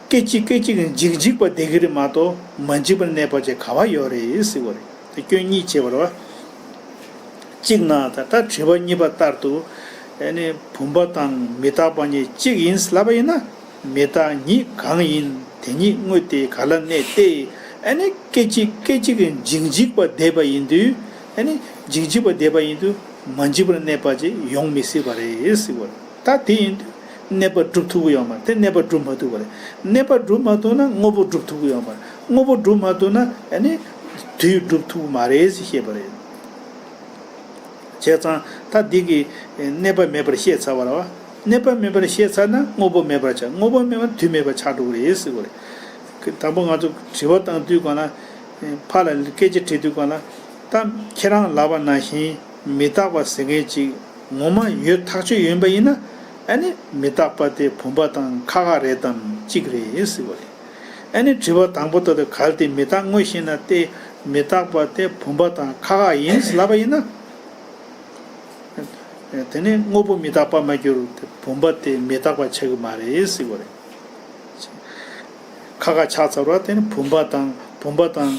སྐད་ཅིག་སྐད་ཅིག་འཇིག་འཇིག་པ་བསྡད་ཀྱི་རེད་མ་གཏོགས། མ་འཇིག་པར་གནས་པ་ཅིག་ག་པར་ཡོད་རེད་ཟེར་བ་རེད། དེ་སྐྱོན་གཉིས་བྱས་པ་རེད་བ། གཅིག་ན་ད་ལྟ་དྲི་བ་གཉིས་པ་ལྟར་དུ། ཨ་ནི་བུམ་པ་དང་མི་རྟག་པ་གཉིས་གཅིག་ཡིན་ལབ་པ་ཡིན་ན། མི་རྟག་ཉིད་གང་ཡིན་དེ་ཉིད་དངོས་དེ་ག་ལ་གནས་ཏེ། ཨ་ནི་སྐད་ཅིག་སྐད་ཅིག་འཇིག་འཇིག་པ་བསྡད་པ་ཡིན་དུས། ཨ་ནི་འཇིག་འཇིག་པ་བསྡད་པ་ཡིན་དུས་མ་འཇིག་པར་གནས་པ་ཅིག་ཡོང་མི་སྲིད་པ་རེད་ཟེར་བ་རེད། ད་དེ་ཡིན་དུས་ གནས་པ་སྒྲུབ་ཐུབ་ཀྱི་ཡོད་མ་རེད། དེ་གནས་པ་སྒྲུབ་མ་ཐུབ་པ་རེད། གནས་པ་སྒྲུབ་མ་ཐུབ་ན་དངོས་པོ་སྒྲུབ་ཐུབ་ཀྱི་ཡོད་མ་རེད། དངོས་པོ་སྒྲུབ་མ་ཐུབ་ན་ཨ་ནི་དུས་སྒྲུབ་ཐུབ་ཀྱི་མ་རེད་ཟེར་བཤད་པ་རེད། བྱས་ཙང་ད་འདི་གི་གནས་པ་མེད་པར་བཤད་ཚར་བ་རེད་བ། གནས་པ་མེད་པར་བཤད་ཚར་ན་དངོས་པོ་མེད་པར་ཆགས། དངོས་པོ་མེད་པ་དུས་མེད་པར་ཆགས་འགྲོ་གི་རེད་ཟེར་གྱི་རེད། དང་པོ་ང་ཚོ་དྲི་བ་བཏང་དུས་སྒང་ལ། ཕར་ལ་སྐད་ཆ་དྲིས་དུས་སྒང་ལ། ད་ཁྱེད་རང་ལབ་པ་ནང་བཞིན་མི་རྟག་པ་ཟེར་མཁན་ཅིག་ངོ་མ་ཡོད་ཐག་ཆོད་ཡིན་པ་ཡིན་ན། ཨ་ནི་མི་རྟག་པ་དེ་བུམ་པ་དང་ཁ་ཁ་རེད་དམ་གཅིག་རེད་ཟེར་བ་རེད། ཨ་ནི་དྲི་བ་དང་པོ་ད་ལྟ་གལ་ཏེ་མི་རྟག་དངོས་ཤེ་ན་སྟེ། མི་རྟག་པ་དེ་བུམ་པ་དང་ཁ་ཁ་ཡིན་ཟེར་ལབ་པ་ཡིན་ན། དེ་ནས་དངོས་པོ་མི་རྟག་པ་མ་གྱུར་བུམ་པ་དེ་མི་རྟག་པ་ཆགས་ཀྱི་མ་རེད་ཟེར་བ་རེད། ཁ་ཁ་ཆགས་ཚར་བ་དེ་ནི་བུམ་པ་དང་བུམ་པ་དང་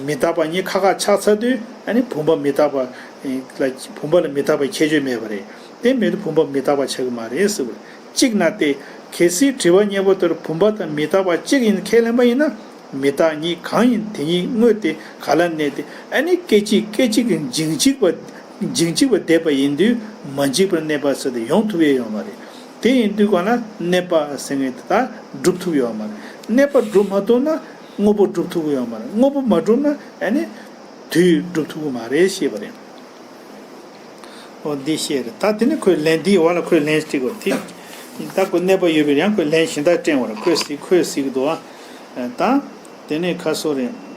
མི་རྟག་པ་གཉིས་ཁ་ཁ་ཆགས་ཚར་དུས། ཨ་ནི་བུམ་པ་མི་རྟག་པ་ལ་བུམ་པ་ལ་མི་རྟག་པའི་ཁྱད་ཆོས་མེད་པ་རེད། དེ་མེད་དུས་བུམ་པ་མི་རྟག་པ་ཆགས་ཀྱི་མ་རེད་ཟེར་བ་རེད། གཅིག་ན་སྟེ། གལ་སྲིད་དྲི་བ་སྙན་པོ་དེར་བུམ་པ་དང་མི་རྟག་པ་གཅིག་ཡིན་ཁས་ལེན་པ་ཡིན་ན། མི་རྟག་ཉིད་གང་ཡིན་དེ་ཉིད་དངོས་དེ་ག་ལ་གནས་ཏེ། ཨ་ནི་སྐད་ཅིག་སྐད་ཅིག་གིས་འཇིག་འཇིག་པ་འཇིག་འཇིག་པ་འདས་པ་ཡིན་དུས་མ་འཇིག་པར་གནས་པ་ཟེར་དེ་ཡོང་ཐུབ་ཡས་ཡོད་མ་རེད། དེ་ཡིན་དུས་གང་ལ་གནས་པ་ཟེར་མཁན་དེ་དག་སྒྲུབ་ཐུབ་ཡོད་མ་རེད། གནས་པ་སྒྲུབ་མ་ཐུབ་ན་དངོས་པོ་སྒྲུབ་ཐུབ་ཀྱི་ཡོད་མ་རེད། དངོས་པོ་མ་སྒྲུབ་ན་ཨ་ནི་དུས་སྒྲུབ་ཐུབ་ཀྱི་མ་རེད་ཞེས་པ་རེད། འོ་འདི་བཤད་རེད། ད་དེ་ནི་ཁོས་ལན་འདིའི་བར་ལ་ཁོས་ལན་སྤྲད་དགོས་དེ། ད་ཁོ་གནས་པ་ཡོད་པའི་ཡང་ཁོས་ལན་གཞན་དག་སྤྲད་པ་རེད། ཁོས་གཟིགས་ཁོས་གཟིགས་འདུག་ཨ། ད་དེ་ནས་ཁ་སོ་རེད།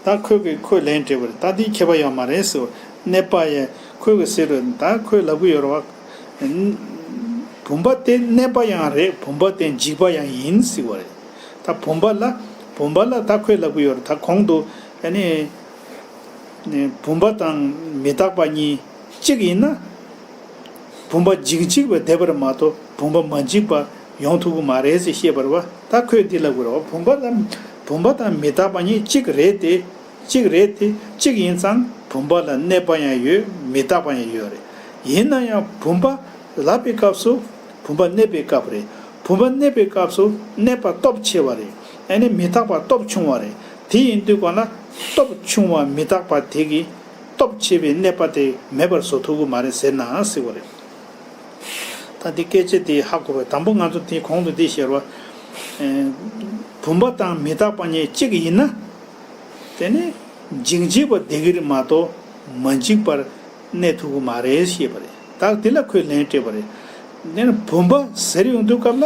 ད་ཁོས་གི་ཁོས་ལན་སྤྲད་པ་རེད། ད་འདི་ཁྱད་པར་ཡོད་མ་རེད་ཟེར་བ། གནས་པ་ཡང་ཁོས་གི་ཟེར་རེད། ད་ཁོས་ལབ་གི་ཡོད་རེད་བ། བུམ་པ་དེ་གནས་པ་ཡང་རེད། བུམ་པ་དེ་འཇིག་པ་ཡང་ཡིན་ཟེར་བ་རེད། ད་བུམ་པ་ལ་བུམ་པ་ལ་ད་ཁོས་ལབ་གི་ཡོད་རེད། ད་གོང་དུ་ཨ་ནི་བུམ་པ་དང་མི་རྟག་པ་གཉིས་གཅིག་ཡིན་ན། བུམ་པ་འཇིག་འཇིག་པ་འདས་པ་རེད་མ་གཏོགས་བུམ་པ་མ་འཇིག་པ་ཡོང་ཐུབ་ཀྱི་མ་རེད་ཟེར་བཤད་པ་རེད་བ། ད་ཁོས་འདི་ལབ་དགོས་རེད་བ། བུམ་པ་དང་བུམ་པ་དང་མི་རྟག་པ་གཉིས་གཅིག་རེད་དེ། གཅིག་རེད་དེ། གཅིག་ཡིན་ཙང་བུམ་པ་ལ་གནས་པ་ཡང་ཡོད། མི་རྟག་པ་ཡང་ཡོད་རེད། ཡིན་ན་ཡང་བུམ་པ་ལབ་པའི་སྐབས་སུ་བུམ་པ་གནས་པའི་སྐབས་རེད། བུམ་པ་གནས་པའི་སྐབས་སུ་གནས་པ་སྟོབས་ཆེ་བ་རེད། ཨ་ནི་མི་རྟག་པ་སྟོབས་ཆུང་བ་རེད། དེ་ཡིན་དུས་གང་ལ་སྟོབས་ཆུང་བ་མི་རྟག་པ་དེ་གིས་སྟོབས་ཆེ་བའི་གནས་པ་དེ་མེད་པར་བཟོ་ཐུབ་ཀྱི་མ་རེད་ཟེར་ན་ཟེར་བ་རེད། ད་འདི་སྐད་ཆ་དེ་ཧ་གོ་བས། དང་པོ་ང་ཚོ་དེའི་གོང་དུ་འདི་བཤད་པ། ཨེ། བུམ་པ་དང་མི་རྟག་པ་གཉིས་གཅིག་ཡིན་ན། དེ་ནི་འཇིག་འཇིག་པ་བསྡད་ཀྱི་རེད་མ་གཏོགས་མ་འཇིག་པར་གནས་ཐུབ་ཀྱི་མ་རེད་ཞེས་པ་རེད། ད་འདི་ལ་ཁོས་ལན་སྤྲད་པ་རེད། དེ་ནི་བུམ་པ་ཟེར་ཡོང་དུས་སྐབས་ལ།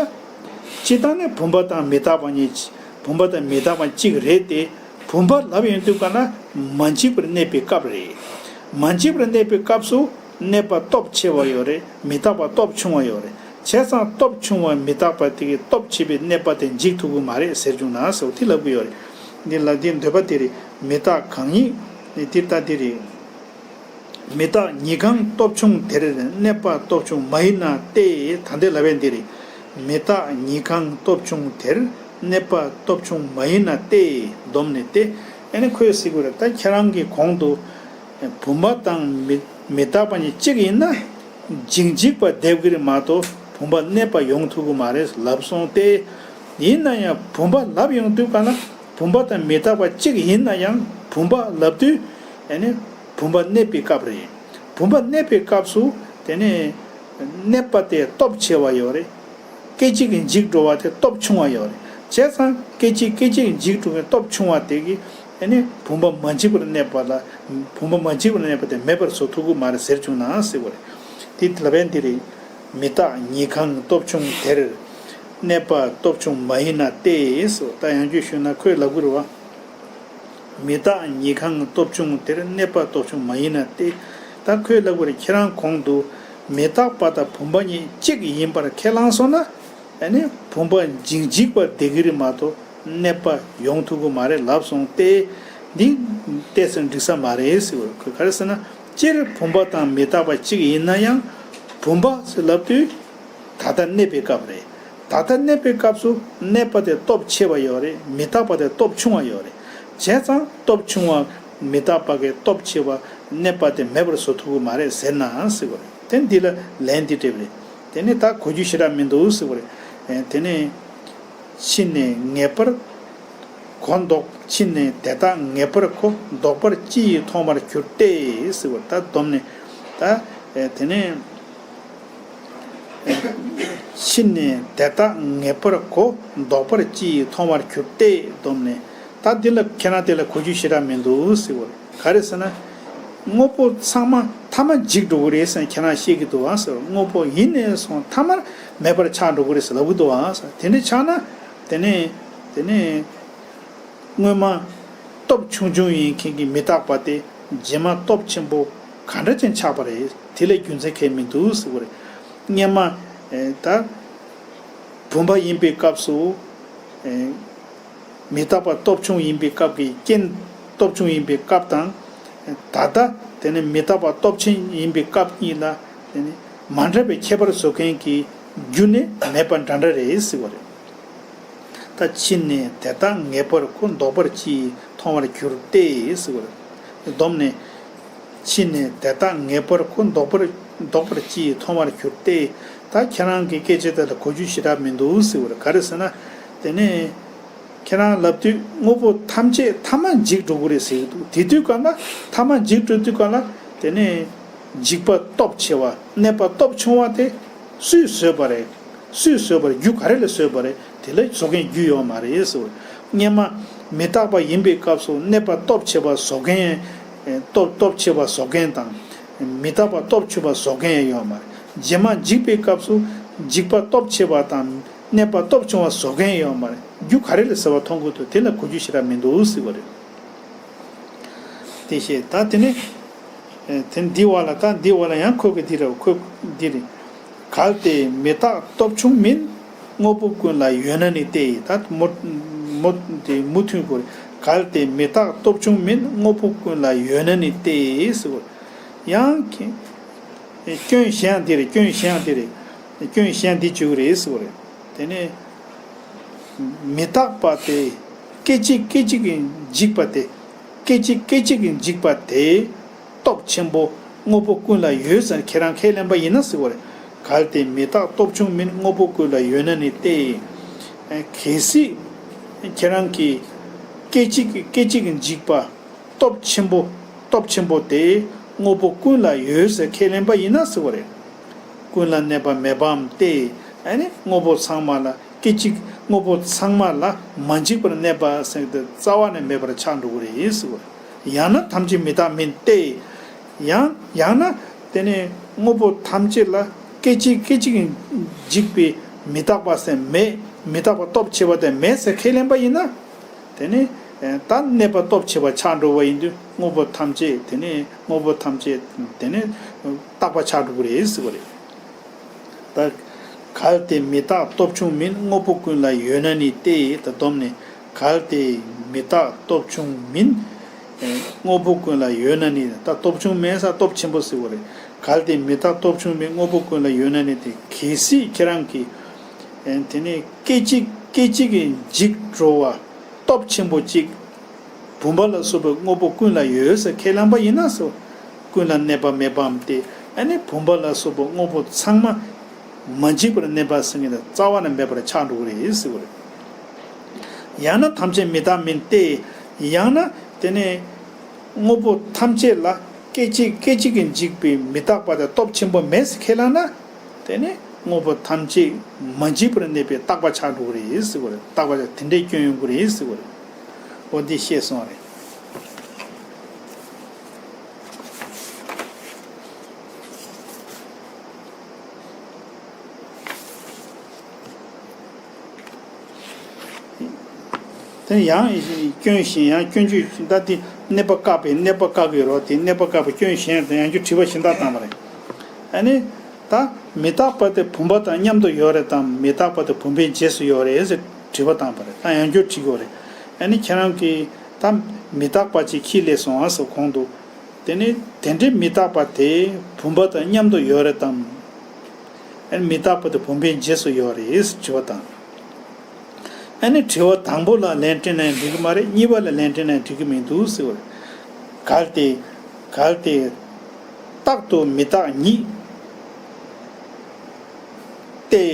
སྤྱིར་བཏང་ནས་བུམ་པ་དང་མི་རྟག་པ་གཉིས། བུམ་པ་དང་མི་རྟག་པ་གཅིག་རེད་དེ། བུམ་པ་ལབ་ཡོང་དུས་གང་ན་མ་འཇིག་པར་གནས་པའི་སྐབས་རེད། མ་འཇིག་པར་གནས་པའི་སྐབས་སུ་གནས་པ་སྟོབས་ཆེ་བ་ཡོད་རེད། མི་རྟག་པ་སྟོབས་ཆུང་བ་ཡོད་རེད། བྱས་ཙང་སྟོབས་ཆུང་བ་མི་རྟག་པ་དེ་གི་སྟོབས་ཆེ་བའི་གནས་པ་དེ་འཇིག་ཐུབ་ཀྱི་མ་རེད་ཟེར་བྱུང་ན་ཟེར་བ་དེ་ལབ་ཀྱི་ཡོད་རེད། འདི་ལ་འདི་འདོད་པ་དེ་རེད། མི་རྟག་གང་ཉིད་ནི་དེ་ལྟ་དེ་རེད། མི་རྟག་ཉིད་གང་སྟོབས་ཆུང་དེར་གནས་པ་སྟོབས་ཆུང་མ་ཡིན་ན་སྟེ། ད་འདི་ལབ་པའི་འདི་རེད། མི་རྟག་ཉིད་གང་སྟོབས་ཆུང་དེར་གནས་པ་སྟོབས་ཆུང་མ་ཡིན་ན་སྟེ། སྡོམ་ནི་སྟེ། ཨ་ནི་ཁོས་ཟེར་གྱི་རེད། ད་ཁྱེད་རང་གི་གོང་དུ་བུམ་པ་དང་མི་མི་རྟག་པ་གཉིས་གཅིག་ཡིན་ན་འཇིག་འཇིག་པ་འདེབས་ཀྱི་རེད་མ་གཏོགས་བུམ་པ་གནས་པ་ཡོང་ཐུབ་ཀྱི་མ་རེད་ལབ་སོང་སྟེ། ཡིན་ན་ཡང་བུམ་པ་ལབ་ཡོང་དུས་གང་ལ་བུམ་པ་དང་མི་རྟག་པ་གཅིག་ཡིན་ན་ཡང་བུམ་པ་ལབ་དུས་ཨ་ནི་བུམ་པ་གནས་པའི་སྐབས་རེད། བུམ་པ་གནས་པའི་སྐབས་སུ་དེ་ནས་གནས་པ་དེ་སྟོབས་ཆེ་བ་ཡོད་རེད། སྐད་ཅིག་གིས་འཇིག་འགྲོ་བ་དེ་སྟོབས་ཆུང་བ་ཡོད་རེད། བྱས་ཙང་སྐད་ཅིག་སྐད་ཅིག་གིས་འཇིག་འགྲོ་མཁན་སྟོབས་ཆུང་བ་དེ་གིས་ཨ་ནི་བུམ་པ་མ་འཇིག་པར་གནས་པ་ལ། བུམ་པ་མ་འཇིག་པར་གནས་པ་དེ་མེད་པར་བཟོ་ཐུབ་ཀྱི་མ་རེད་ཟེར་བྱུང་ན་ཟེར་བ་རེད། དེ་ལབ་པའི་འདི་རེད། མི་རྟག་ཉིད་གང་སྟོབས་ཆུང་དེར། གནས་པ་སྟོབས་ཆུང་མ་ཡིན་ན་སྟེ་ཟེར། ད་ཡང་བསྐྱར་ཞུས་ན་ཁོས་ལབ་ཀྱི་རེད་བ། མི་རྟག་ཉིད་གང་སྟོབས་ཆུང་དེར། གནས་པ་སྟོབས་ཆུང་མ་ཡིན་ན་སྟེ། ད་ཁོས་ལབ་པར་ཁྱེད་རང་གོང་དུ་མི་རྟག་པ་དང་བུམ་པ་གཉིས་གཅིག་ཡིན་པར་ཁས་བླངས་སོང་ན། ཨ་ནི་བུམ་པ་འཇིག་འཇིག་པ་བསྡད་ཀྱི་རེད་མ་གཏོགས་གནས་པ་ཡོང་ཐུབ་ཀྱི་མ་རེད་ལབ་སོང་སྟེ། འདི་ཏོག་ཙམ་འགྲིག་ས་མ་རེད་ཟེར་བ། ཁོས་ག་རེ་ཟེར་ན། སྤྱིར་བུམ་པ་དང་མི་རྟག་པ་གཅིག་ཡིན་ན་ཡང་བུམ་པ་ཟེར་ལབ་དུས། ད་ལྟ་གནས་པའི་སྐབས་རེད། ད་ལྟ་གནས་པའི་སྐབས་སུ་གནས་པ་དེ་སྟོབས་ཆེ་བ་ཡོད་རེད། མི་རྟག་པ་དེ་སྟོབས་ཆུང་བ་ཡོད་རེད། བྱས་ཙང་སྟོབས་ཆུང་བ་མི་རྟག་པ་གི་སྟོབས་ཆེ་བ་གནས་པ་དེ་མེད་པར་བཟོ་ཐུབ་ཀྱི་མ་རེད་ཟེར་ན་ཟེར་བ་རེད། དེ་འདི་ལ་ལན་འདི་སྤྲད་པ་རེད། དེ་ནས་ད་གོ་རྒྱུ་ཞེ་དྲག་མི་འདུག་ཟེར་བ་རེད། དེ་ནས་ཕྱི་ནས་ངེས་པར་གོ་མདོག་ཕྱིས་ནས་དེ་དག་ངེས་པར་གོ། ལྡོག་པར་ཅི་ཡིས་མཐོང་བར་འགྱུར་ཏེ། ཟེར་བ་ད་བསྡོམས་ནས་ད་དེ་ནས། ཕྱིས་ནས་དེ་དག་ངེས་པར་གོ། ལྡོག་པར་ཅི་ཡིས་མཐོང་བར་འགྱུར་ཏེ། བསྡོམས་ནས་ད་འདི་ལ་ཁྱེད་རང་དེ་ལ་གོ་རྒྱུ་ཞེ་དྲག་མི་འདུག་ཟེར་བ་རེད། ག་རེ་ཟེར་ན། དངོས་པོ་ཚང་མ་ཐ་མ་འཇིག་འགྲོ་གི་རེད་ཟེར་ཁྱེད་རང་བཤད་ཀྱི་འདུག་ཨང་ཟེར། དངོས་པོ་ཡིན་ནས་བཟུང་ཐ་མར་མེད་པར་ཆགས་འགྲོ་གི་རེད་ཟེར་ལབ་ཀྱི་འདུག་ཨང་ཟེར། དེ་འདྲ་ཆགས་ན་དེ་ནས་དེ་ནས་སྔོན་མ་སྟོབས་ཆུང་ཆུང་ཡིན་མཁན་གྱི་མི་རྟག་པ་དེ་རྗེས་མ་སྟོབས་ཆེན་པོ་ག་འདྲ་ཅན་ཆགས་པ་རེད། དེ་ལས་རྒྱུ་མཚན་གང་ཡང་མི་འདུག་ཟེར་བ་རེད། སྔོན་མ་ཨེ་ད་བུམ་པ་ཡིན་པའི་སྐབས་སུ་ཨེ་མི་རྟག་པ་སྟོབས་ཆུང་ཡིན་པའི་སྐབས་ཀྱི་རྐྱེན། སྟོབས་ཆུང་ཡིན་པའི་སྐབས་དང་། ད་ལྟ་དེ་ནི་མི་རྟག་པ་སྟོབས་ཆེན་ཡིན་པའི་སྐབས་གཉིས་ལ་དེ་ནི་མ་འདྲ་བའི་ཁྱད་པར་བཟོ་མཁན་གྱི་རྒྱུ་ནི་མེད་པ་འདྲ་འདྲ་རེད་ཟེར་བ་རེད། ད་ཕྱིས་ནས་དེ་དག་ངེས་པར་གོ། ལྡོག་པར་ཅི་ཡིས་མཐོང་བར་འགྱུར་ཏེ་ཟེར་བ་རེད། བསྡོམས་ནས། ཕྱིས་ནས་དེ་དག་ངེས་པར་གོ། ལྡོག་པར་ལྡོག་པར་ཅི་ཡིས་མཐོང་བར་འགྱུར་ཏེ། ད་ཁྱེད་རང་གི་སྐད་ཆ་དེ་ལ་གོ་རྒྱུ་ཞེ་དྲག་མི་འདུག་ཟེར་བ་རེད། ག་རེ་ཟེར་ན། དེ་ནས་ཁྱེད་རང་ལབ་དུས་དངོས་པོ་ཐམས་ཅད་ཐ་མ་འཇིག་འགྲོ་གི་རེད་ཟེར་གྱི་འདུག་དེ་དུས་སྐབས་ལ་ཐ་མ་འཇིག་འགྲོ་དུས་སྐབས་ལ་དེ་ནས་འཇིག་པ་སྟོབས་ཆེ་བ། གནོད་པ་སྟོབས་ཆུང་བ་དེ་སུས་བཟོས་པ་རེད། སུས་བཟོས་པ་རེད། རྒྱུ་ག་རེ་ལས་བཟོས་པ་རེད། དེ་ལ་བཟོ་མཁན་རྒྱུ་ཡོད་མ་རེད་ཟེར། སྔོན་མ་མི་རྟག་པ་ཡིན་པའི་སྐབས་སུ་གནོད་པ་སྟོབས་ཆེ་བ་བཟོ་མཁན། སྟོབས་སྟོབས་ཆེ་བ་བཟོ་མཁན་དང་། མི་རྟག་པ་སྟོབས་ཆུང་བ་བཟོ་མཁན་ཡང་ཡོད་མ་རེད། རྗེས་མ་འཇིག་པའི་སྐབས་སུ་འཇིག་པ་སྟོབས་ཆེ་བ་དང་གནོད་པ་སྟོབས་ཆུང་བ་བཟོ་མཁན་ཡོད་མ་རེད། རྒྱུ་ག་རེ་ལས་ཟེར་བ་མཐོང་གི་འདུག་དེ་ལ་གོ་རྒྱུ་ཞེ་དྲག་མི་འདུག་ཟེར་བ་རེད། དེ་བཤད། ད་དེ་ནི། ཨེ་དེ་འདི་བ་ལ་ད་འདི་བ་ལ་ཡང་ཁོ་གི་འདི་རེད། ཁོ་འདི་རེད། གལ་ཏེ་མི་རྟག་སྟོབས་ཆུང་མིན། དངོས་པོ་ཀུན་ལ་ཡོད་ན་ནི་སྟེ། ད་མུ་མུ་དེ་མུ་མཐུད་གོ་རེད། གལ་ཏེ་མི་རྟག་སྟོབས་ཆུང་མིན། དངོས་པོ་ཀུན་ལ་ཡོད་ན་ནི་སྟེ་ཟེར་གོ། ཡང་སྐྱོན་གཞན་འདི་རེད། སྐྱོན་གཞན་འདི་རེད། སྐྱོན་གཞན་འདི་བརྗོད་ཀྱི་རེད་ཟེར་གོ་རེད། དེ་ནས། མི་རྟག་པ་དེ་སྐད་ཅིག་སྐད་ཅིག་གིས་འཇིག་པ་དེ། སྐད་ཅིག་སྐད་ཅིག་གིས་འཇིག་པ་དེ་སྟོབས་ཆེན་པོ་དངོས་པོ་ཀུན་ལ་ཡོད་ཟེར་ཁྱེད་རང་ཁས་ལེན་པ་ཡིན་ན་ཟེར་བ་རེད། གལ་ཏེ་མི་རྟག་སྟོབས་ཆུང་མིན། དངོས་པོ་ཀུན་ལ་ཡོད་ན་ནི་སྟེ། གལ་སྲིད་ཁྱེད་རང་གིས་སྐད་ཅིག་སྐད་ཅིག་གིས་འཇིག་པ། སྟོབས་ཆེན་པོ། སྟོབས་ཆེན་པོ་དེ་དངོས་པོ་ཀུན་ལ་ཡོད་ཟེར་ཁས་ལེན་པ་ཡིན་ན་ཟེར་བ་རེད། ཀུན་ལ་གནོད་པ་མེད་པའམ་སྟེ། ཨ་ནི་དངོས་པོ་ཚང་མ་ལ་སྐད་ཅིག་དངོས་པོ་ཚང་མ་ལ་མ་འཇིག་པར་གནོད་པ་ཟེར་དེ་རྩ་བ་ནས་མེད་པར་ཆགས་འགྲོ་གི་རེད་ཟེར་བ་རེད། ཡང་ན་ཐམས་ཅད་མི་རྟག་མིན་ཏེ། ཡང་ཡང་ན་དེ་ནི་དངོས་པོ་ཐམས་ཅད་ལ་སྐད་ཅིག་སྐད་ཅིག་འཇིག་པའི་མི་རྟག་པ་ཟེར་མེད། མི་རྟག་པ་སྟོབས་ཆེ་བ་དེ་མེད་ཟེར་ཁས་ལེན་པ་ཡིན་ན། དེ་ནི་ད་གནོད་པ་སྟོབས་ཆེ་བ་ཆགས་འགྲོ་བ་ཡིན་དུས་དངོས་པོ་ཐམས་ཅད་དེ་ནི་དངོས་པོ་ཐམས་ཅད་དེ་ནི་རྟག་པ་ཆགས་འགྲོ་གི་རེད་ཟེར་བ་རེད། ད་གལ་ཏེ་མི་རྟག་སྟོབས་ཆུང་མིན། དངོས་པོ་ཀུན་ལ་ཡོད་ན་ནི་སྟེ། ད་བསྡོམས་ནས་གལ་ཏེ་མི་རྟག་སྟོབས་ཆུང་མིན། དངོས་པོ་ཀུན་ལ་ཡོད་ན་ནི། ད་སྟོབས་ཆུང་མིན་ས་སྟོབས་ཆེན་པོ་ཟེར་བ་རེད། གལ་ཏེ་མི་རྟག་སྟོབས་ཆུང་མིན། དངོས་པོ་ཀུན་ལ་ཡོད་ན་ནི་སྟེ། གལ་སྲིད་ཁྱེད་རང་གིས་དེ་ནི་སྐད་ཅིག་སྐད་ཅིག་གིས་འཇིག་འགྲོ་བ་སྟོབས་ཆེན་པོ་གཅིག་བུམ་པ་ལ་སོགས་པའི་དངོས་པོ་ཀུན་ལ་ཡོད་ཟེར་ཁས་ལེན་པ་ཡིན་ན་ཟེར། ཀུན་ལ་གནོད་པ་མེད་པའམ་སྟེ། ཨ་ནི་བུམ་པ་ལ་སོགས་པའི་དངོས་པོ་ཚང་མ་མ་འཇིག་པར་གནོད་པ་ཟེར་མཁན་དེ་རྩ་བ་ནས་མེད་པར་ཆགས་འགྲོ་གི་རེད་ཟེར་བ་རེད། ཡང་ན་ཐམས་ཅད་མི་རྟག་མིན་ཏེ། ཡང་ན་དེ་ནི་དངོས་པོ་ཐམས་ཅད་ལ་སྐད་ཅིག་སྐད་ཅིག་གིས་འཇིག་པའི་མི་རྟག་པ་དེ་སྟོབས་ཆེན་པོ་མེད་ཟེར་ཁས་བླངས་ན། དེ་ནི་དངོས་པོ་ཐམས་ཅད་མ་འཇིག་པར་གནས་པའི་རྟག་པ་ཆགས་འགྲོ་གི་རེད་ཟེར་བ་རེད། རྟག་པ་ཆགས་དེ་འདྲའི་སྐྱོན་ཡོང་གི་རེད་ཟེར་བ་རེད། འོ་འདི་བཤད་སོང་རེད། དེ་ཡང་སྐྱོན་གཞན་ཡང་སྐྱོན་བརྗོད་ད་དེ་གནོད་པ་བཀག་པའི་གནོད་པ་བཀག་གི་རོ། དེ་གནོད་པ་བཀག་པའི་སྐྱོན་གཞན་དང་ཡང་བསྐྱར་དྲི་བ་གཞན་དག་བཏང་བ་རེད། ཨ་ནི་ད་མི་རྟག་པ་དེ་བུམ་པ་དང་མཉམ་དུ་ཡོད་རེད་དམ། མི་རྟག་པ་དེ་བུམ་པའི་རྗེས་སུ་ཡོད་རེད་ཟེར་དྲི་བ་བཏང་བ་རེད། ད་ཡང་བསྐྱར་དྲི་དགོས་རེད། ཨ་ནི་ཁྱེད་རང་གིས་ད་མི་རྟག་པ་ཅིག་ཁས་ལེན་སོང་ཨ་ཟེར་གོང་དུ། དེ་ནི་དེ་འདྲའི་མི་རྟག་པ་དེ་བུམ་པ་དང་མཉམ་དུ་ཡོད་རེད་དམ། ཨ་ནི་མི་རྟག་པ་དེ་བུམ་པའི་རྗེས་སུ་ཡོད་རེད་ཟེར་དྲི་བ་བཏང་། ཨ་ནི་དྲི་བ་དང་པོ་ལ་ལན་སྤྲད་ན་ཡང་འགྲིག་གི་མ་རེད། གཉིས་པ་ལ་ལན་སྤྲད་ན་ཡང་འགྲིག་གི་མི་འདུག་ཟེར་བ་རེད། གལ་ཏེ། གལ་ཏེ། རྟག་ཏུ་མི་རྟག་ཉིད་དེ།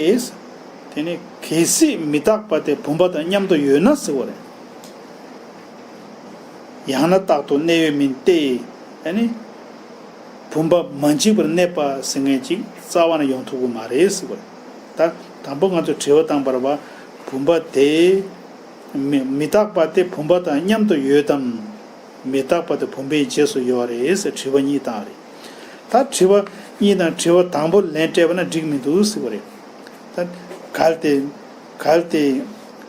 དེ་ནི་གལ་སྲིད་མི་རྟག་པ་དེ་བུམ་པ་དང་མཉམ་དུ་ཡོད་ན་ཟེར་བ་རེད། ཡང་ན་རྟག་ཏུ་གནས་ཡོད་མིན་ཏེ། ཨ་ནི། བུམ་པ་མ་འཇིག་པར་གནས་པ་ཟེར་མཁན་ཅིག་རྩ་བ་ནས་ཡོང་ཐུབ་ཀྱི་མ་རེད་ཟེར་བ་རེད། ད་དང་པོ་ང་ཚོས་དྲི་བ་བཏང་བར་བ། བུམ་པ་དེ། མི་མི་རྟག་པ་དེ་བུམ་པ་དང་མཉམ་དུ་ཡོད་དམ། མི་རྟག་པ་དེ་བུམ་པའི་རྗེས་སུ་ཡོད་རེད་ཟེར་དྲི་བ་གཉིས་བཏང་བ་རེད། ད་དྲི་བ་གཉིས་དང་དྲི་བ་དང་པོ་ལན་སྤྲད་པ་ན་འགྲིག་མི་འདུག་ཟེར་བ་རེད། ད་གལ་ཏེ། གལ་ཏེ།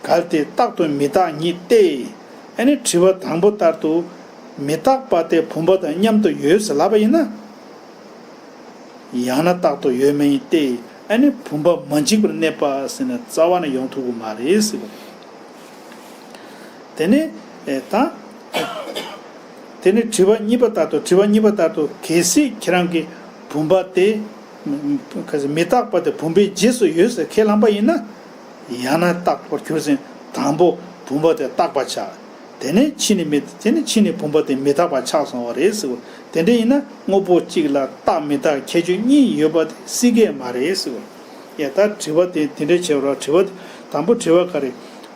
གལ་ཏེ་རྟག་ཏུ་མི་རྟག་ཉིད་དེ། ཨ་ནི་དྲི་བ་དང་པོ་ལྟར་དུ། མི་རྟག་པ་དེ་བུམ་པ་དང་མཉམ་དུ་ཡོད་ཟེར་ལབ་པ་ཡིན་ན། ཡང་ན་རྟག་ཏུ་ཡོད་མིན་ཏེ། ཨ་ནི་བུམ་པ་མ་འཇིག་པར་གནས་པ་ཟེར་ན་རྩ་བ་ནས་ཡོང་ཐུབ་ཀྱི་མ་རེད་ཟེར་བ་རེད། དེ་ནས་ཨེ་ད། དེ་ནས་དྲི་བ་གཉིས་པ་ལྟར་དུ། དྲི་བ་གཉིས་པ་ལྟར་དུ། གལ་སྲིད་ཁྱེད་རང་གིས་བུམ་པ་དེ། མི་རྟག་པ་དེ་བུམ་པའི་རྗེས་སུ་ཡོད་ཟེར་ཁས་བླངས་པ་ཡིན་ན། ཡང་ན་རྟག་པར་གྱུར་ཟིན། དང་པོ་བུམ་པ་དེ་རྟག་པ་ཆགས། དེ་ནས་ཕྱིས་ནས་མི། དེ་ནས་ཕྱིས་ནས་བུམ་པ་དེ་མི་རྟག་པ་ཆགས་སོང་བ་རེད་ཟེར་བ། དེ་འདྲ་ཡིན་ན་དངོས་པོ་གཅིག་ལ་རྟག་མི་རྟག་ཁྱད་ཆོས་གཉིས་ཡོད་པ་དེ་སྲིད་ཀྱི་མ་རེད་ཟེར་བ། ཡ་ད་དྲི་བ་དེ་དེ་འདྲ་བྱས་པ་རེད། དྲི་བ་དེ་དང་པོ་དྲི་བ་ག་རེ།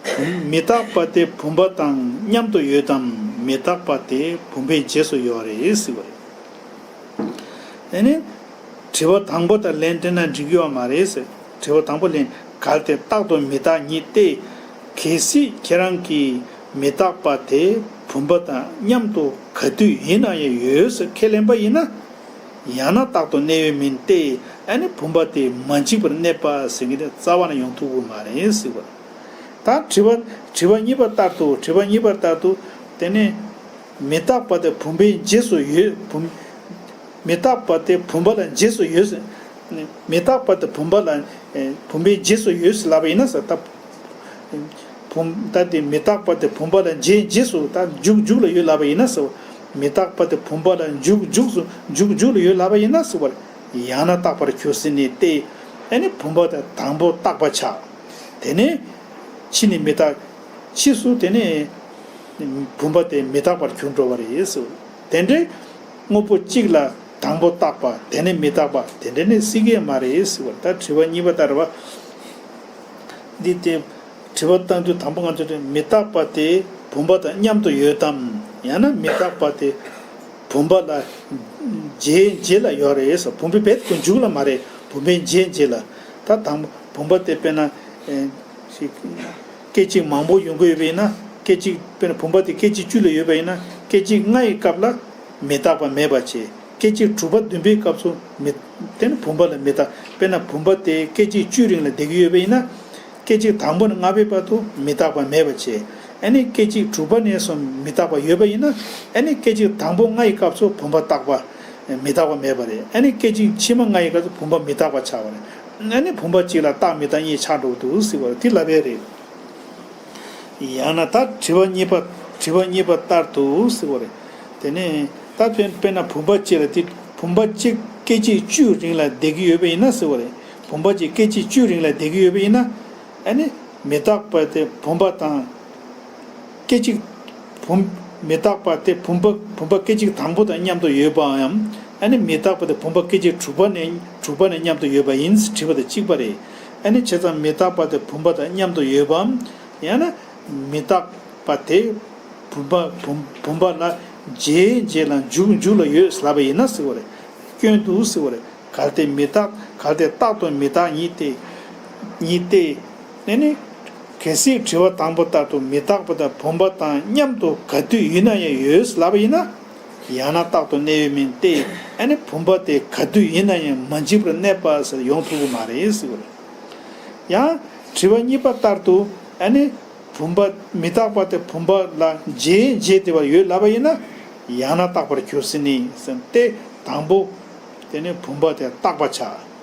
བུམ། མི་རྟག་པ་དེ་བུམ་པ་དང་མཉམ་དུ་ཡོད་དམ། མི་རྟག་པ་དེ་བུམ་པའི་རྗེས་སུ་ཡོད་རེད་ཟེར་བ་རེད། དེ་ནས་དྲི་བ་དང་པོ་དང་ལན་སྤྲད་ན་འགྲིག་ཡོད་མ་རེད་ཟེར། དྲི་བ་དང་པོ་ལན། གལ་ཏེ་རྟག་ཏུ་མི་རྟག་ཉིད་དེ། གལ་སྲིད་ཁྱེད་རང་གིས་མི་རྟག་པ་དེ་བུམ་པ་དང་མཉམ་དུ་ག་དུས་ཡིན་ན་ཡང་ཡོད་ཟེར་ཁས་ལེན་པ་ཡིན་ན། ཡང་ན་རྟག་ཏུ་གནས་ཡོད་མིན་ཏེ། ཨ་ནི་བུམ་པ་དེ་མ་འཇིག་པར་གནས་པ་ཟེར་མཁན་དེ་རྩ་བ་ནས་ཡོང་ཐུབ་ཀྱི་མ་རེད་ཟེར་བ། ད་དྲི་བ། དྲི་བ་གཉིས་པ་ལྟར་དུ། དྲི་བ་གཉིས་པ་ལྟར་དུ། དེ་ནས་མི་རྟག་པ་དེ་བུམ་པའི་རྗེས་སུ་ཡོད། བུམ། མི་རྟག་པ་དེ་བུམ་པ་ལ་རྗེས་སུ་ཡོད་ཟེར། མི་རྟག་པ་དེ་བུམ་པ་ལ། ཨེ། བུམ་པའི་རྗེས་སུ་ཡོད་ཟེར་ལབ་པ་ཡིན་ན་ཟེར། ད་བུམ། ད་དེ་མི་རྟག་པ་དེ་བུམ་པ་ལ་རྗེས་རྗེས་སུ་ད་མཇུག་མཇུག་ལ་ཡོད་ལབ་པ་ཡིན་ན་ཟེར། མི་རྟག་པ་དེ་བུམ་པ་ལ་མཇུག་མཇུག་སུ་མཇུག་མཇུག་ལ་ཡོད་ལབ་པ་ཡིན་ན་ཟེར་བར། ཡང་ན་རྟག་པར་གྱུར་ཟིན་ནས་ཏེ། ཨ་ནི་བུམ་པ་དེ་དང་པོ་རྟག་པ་ཆགས། དེ་ནས་ཕྱིས་ནས་མི་རྟག་ཕྱིས་སུ་དེ་ནས་བུམ་པ་དེ་མི་རྟག་པར་གྱུར་འགྲོ་བ་རེད་ཟེར། དེ་འདྲའི་དངོས་པོ་གཅིག་ལ་དང་པོ་རྟག་པ། དེ་ནས་མི་རྟག་པ། དེ་འདྲ་ནི་སྲིད་ཀྱི་མ་རེད་ཟེར་བ། ད་དྲི་བ་གཉིས་པ་ལྟར་བ། འདི་སྟེ། དྲི་བ་བཏང་དུས་དང་པོ་ང་ཚོས་མི་རྟག་པ་དེ་བུམ་པ་དང་མཉམ་དུ་ཡོད་དམ། ཡང་ན་མི་རྟག་པ་དེ་བུམ་པ་ལ་རྗེས་རྗེས་ལ་ཡོད་རེད་ཟེར། བུམ་པའི་རྦད་དེ་མཇུག་ལ་མ་རེད། བུམ་པའི་རྗེས་རྗེས་ལ། ད་དང་པོ་བུམ་པ་དེ་དཔེར་ན། ཨེ། ཞིག་སྐད་ཅིག་མང་པོ་ཡོང་གི་ཡོད་པ་ཡིན་ན། སྐད་ཅིག་དཔེར་ན་བུམ་པ་དེ་སྐད་ཅིག་བཅུ་ལ་ཡོད་པ་ཡིན་ན། སྐད་ཅིག་ལྔ་ཡི་སྐབས་ལ་མི་རྟག་པ་མེད་པ་བྱས། སྐད་ཅིག་དྲུག་པ་བདུན་པའི་སྐབས་སུ་མི། དེ་ནི་བུམ་པ་ལ་མི་རྟག་དཔེར་ན་བུམ་པ་དེ་སྐད་ཅིག་བཅུའི་རིང་ལ་བསྡད་ཀྱི་ཡོད་པ་ཡིན་ན། སྐད་ཅིག་དང་པོ་ནས་ལྔ་པའི་བར་དུ་མི་རྟག་པ་མེད་པ་བྱས། ཨ་ནི་སྐད་ཅིག་དྲུག་པ་ནས་བཟུང་མི་རྟག་པ་ཡོད་པ་ཡིན་ན། ཨ་ནི་སྐད་ཅིག་དང་པོ་ལྔ་ཡི་སྐབས་སུ་བུམ་པ་རྟག་པ། མི་རྟག་པ་མེད་པ་རེད། ཨ་ནི་སྐད་ཅིག་ཕྱི་མ་ལྔ་ཡི་སྐབས་སུ་བུམ་པ་མི་རྟག་པ་ཆགས་པ་རེད། ཨ་ནི་བུམ་པ་གཅིག་ལ་རྟག་མི་རྟག་གཉིས་ཆགས་འགྲོ་གི་འདུག་ཟེར་བ་དེ་ལབ་པ་རེད། ཡང་ན་ད་དྲི་བ་གཉིས་པ། དྲི་བ་གཉིས་པ་ལྟར་དུ་ཟེར་བ་རེད། དེ་ནས་ད་དཔེར་དཔེར་ན་བུམ་པ་གཅིག་ལ་དེ་བུམ་པ་གཅིག་སྐད་ཅིག་བཅུའི་རིང་ལ་བསྡད་ཀྱི་ཡོད་པ་ཡིན་ན་ཟེར་བ་རེད། བུམ་པ་གཅིག་སྐད་ཅིག་བཅུའི་རིང་ལ་བསྡད་ཀྱི་ཡོད་པ་ཡིན་ན། ཨ་ནི་མི་རྟག་པ་དེ་བུམ་པ་དང་། སྐད་ཅིག་བུམ། མི་རྟག་པ་དེ་བུམ་པ། བུམ་པ་སྐད་ཅིག་དང་པོ་དང་མཉམ་དུ་ཡོད་པའམ། ཨ་ནི་མི་རྟག་པ་དེ་བུམ་པ་སྐད་ཅིག་དྲུག་པ་ནས། དྲུག་པ་ནས་མཉམ་དུ་ཡོད་པ་ཡིན་དྲིས་པ་དང་གཅིག་པ་རེད། ཨ་ནི་བྱས་ཙང་མི་རྟག་པ་དེ་བུམ་པ་དང་མཉམ་དུ་ཡོད་པའམ། ཡང་ན་མི་རྟག་པ་དེ་བུམ་པ། བུམ། བུམ་པ་ལ་རྗེས་རྗེས་ལ་མཇུག་མཇུག་ལ་ཡོད་ལབ་པ་ཡིན་ན་ཟེར་བ་རེད། སྐྱོན་འདུག་ཟེར་བ་རེད། གལ་ཏེ་མི་རྟག་གལ་ཏེ་རྟག་ཏུ་མི་རྟག་ཉིད་དེ། ཉིད་དེ། ཨ་ནི། གལ་སྲིད་དྲི་བ་དང་པོ་ལྟར་དུ་མི་རྟག་པ་དང་བུམ་པ་དང་མཉམ་དུ་ག་དུས་ཡིན་ན་ཡང་ཡོད་ལབ་པ་ཡིན་ན། ཡང་ན་རྟག་ཏུ་གནས་ཡོད་མིན་ཏེ། ཨ་ནི་བུམ་པ་དེ་ག་དུས་ཡིན་ན་ཡང་མ་འཇིག་པར་གནས་པ་ཟེར་ཡོང་ཐུབ་ཀྱི་མ་རེད་ཟེར་བ་རེད། ཡང་དྲི་བ་གཉིས་པ་ལྟར་དུ། ཨ་ནི། བུམ་པ། མི་རྟག་པ་དེ་བུམ་པ་ལ་རྗེས་རྗེས་དེ་བར་ཡོད་ལབ་པ་ཡིན་ན། ཡང་ན་རྟག་པར་གྱུར་ཟིན་ནི་ཟེར་ཏེ། དང་པོ། དེ་ནས་བུམ་པ་དེ་རྟག་པ་ཆགས།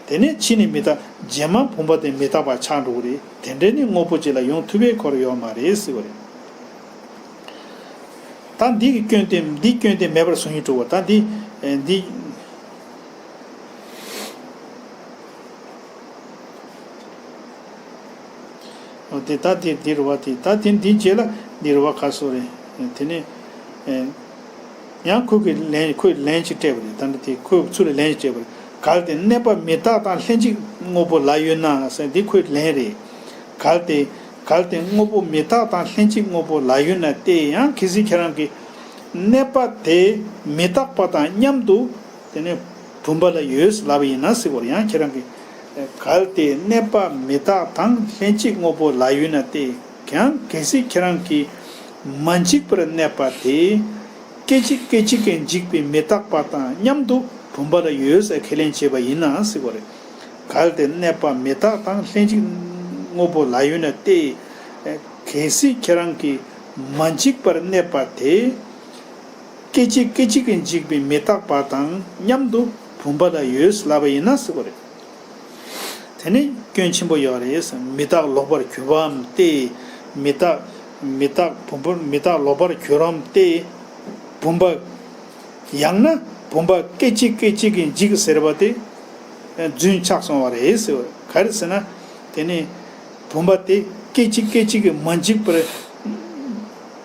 དེ་ནས་ཕྱིས་ནས་མི་རྟག་རྗེས་མ་བུམ་པ་དེ་མི་རྟག་པ་ཆགས་འགྲོ་གི་རེད། དེ་འདྲ་ནི་དངོས་པོ་གཅིག་ལ་ཡོང་ཐུབ་པའི་སྐོར་ཡོད་མ་རེད་ཟེར་བ་རེད། ད་འདི་གི་སྐྱོན་དེ། འདི་སྐྱོན་དེ་མེད་པར་བཟོ་སྙིང་བྲོ་བ། ད་འདི། ཨེ། འདི། འོ་དེ་ད་དེ་འདི་རུ་བ་དེ་ད་དེ་འདི་རྗེས་ལ་འདི་རུ་བ་ཁ་སོ་རེད། དེ་ནས་ཨེ། ཡང་ཁོས་ཀྱི་ལན། ཁོས་ལན་ཅིག་སྤྲད་པ་རེད། ད་འདི་དེ་ཁོས་ཚུར་ལ་ལན་ཅིག་སྤྲད་པ་རེད། གལ་ཏེ་གནས་པ་མི་རྟག་དང་ལྷན་ཅིག་དངོས་པོ་ལ་ཡོད་ན་ཟེར་འདི་ཁོའི་ལན་རེད། གལ་ཏེ། གལ་ཏེ་དངོས་པོ་མི་རྟག་དང་ལྷན་ཅིག་དངོས་པོ་ལ་ཡོད་ན་སྟེ། ཡང་གལ་སྲིད་ཁྱེད་རང་གི་གནས་པ་དེ་མི་རྟག་པ་དང་མཉམ་དུ་དེ་ནི་བུམ་པ་ལ་ཡོད་ལབ་པ་ཡིན་ན་ཟེར་བ་རེད། ཡང་ཁྱེད་རང་གི་གལ་ཏེ་གནས་པ་མི་རྟག་དང་ལྷན་ཅིག་དངོས་པོ་ལ་ཡོད་ན་སྟེ། ཡང་གལ་སྲིད་ཁྱེད་རང་གི་མ་འཇིག་པར་གནས་པ་དེ་སྐད་ཅིག་སྐད་ཅིག་གིས་འཇིག་པའི་མི་རྟག་པ་དང་མཉམ་དུ་བུམ་པ་ལ་ཡོད་ཟེར་ཁས་ལེན་བྱས་པ་ཡིན་ན་ཟེར་བ་རེད། གལ་ཏེ་གནས་པ་མི་རྟག་དང་ལྷན་ཅིག་དངོས་པོ་ལ་ཡོད་ན་སྟེ། གལ་སྲིད་ཁྱེད་རང་གི་མ་འཇིག་པར་གནས་པ་དེ་སྐད་ཅིག་སྐད་ཅིག་གིས་འཇིག་པའི་མི་རྟག་པ་དང་མཉམ་དུ་བུམ་པ་ལ་ཡོད་ལབ་པ་ཡིན་ན་ཟེར་བ་རེད། དེ་ནི་སྐྱོན་ཆེན་པོ་ཡོད་རེད། མི་རྟག་ལོག་པར་གྱུར་པའམ་སྟེ། མི་རྟག་མི་རྟག་བུམ་པ་མི་རྟག་ལོག་པར་གྱུར་པའམ་སྟེ། བུམ་པ། ཡང་ན་བུམ་པ་སྐད་ཅིག་སྐད་ཅིག་གིས་འཇིག་ཟེར་བ་དེ་རྫུན་ཆགས་སོང་བ་རེད་ཟེར་བ། ག་རེ་ཟེར་ན། དེ་ནི་བུམ་པ་དེ་སྐད་ཅིག་སྐད་ཅིག་གིས་མ་འཇིག་པར་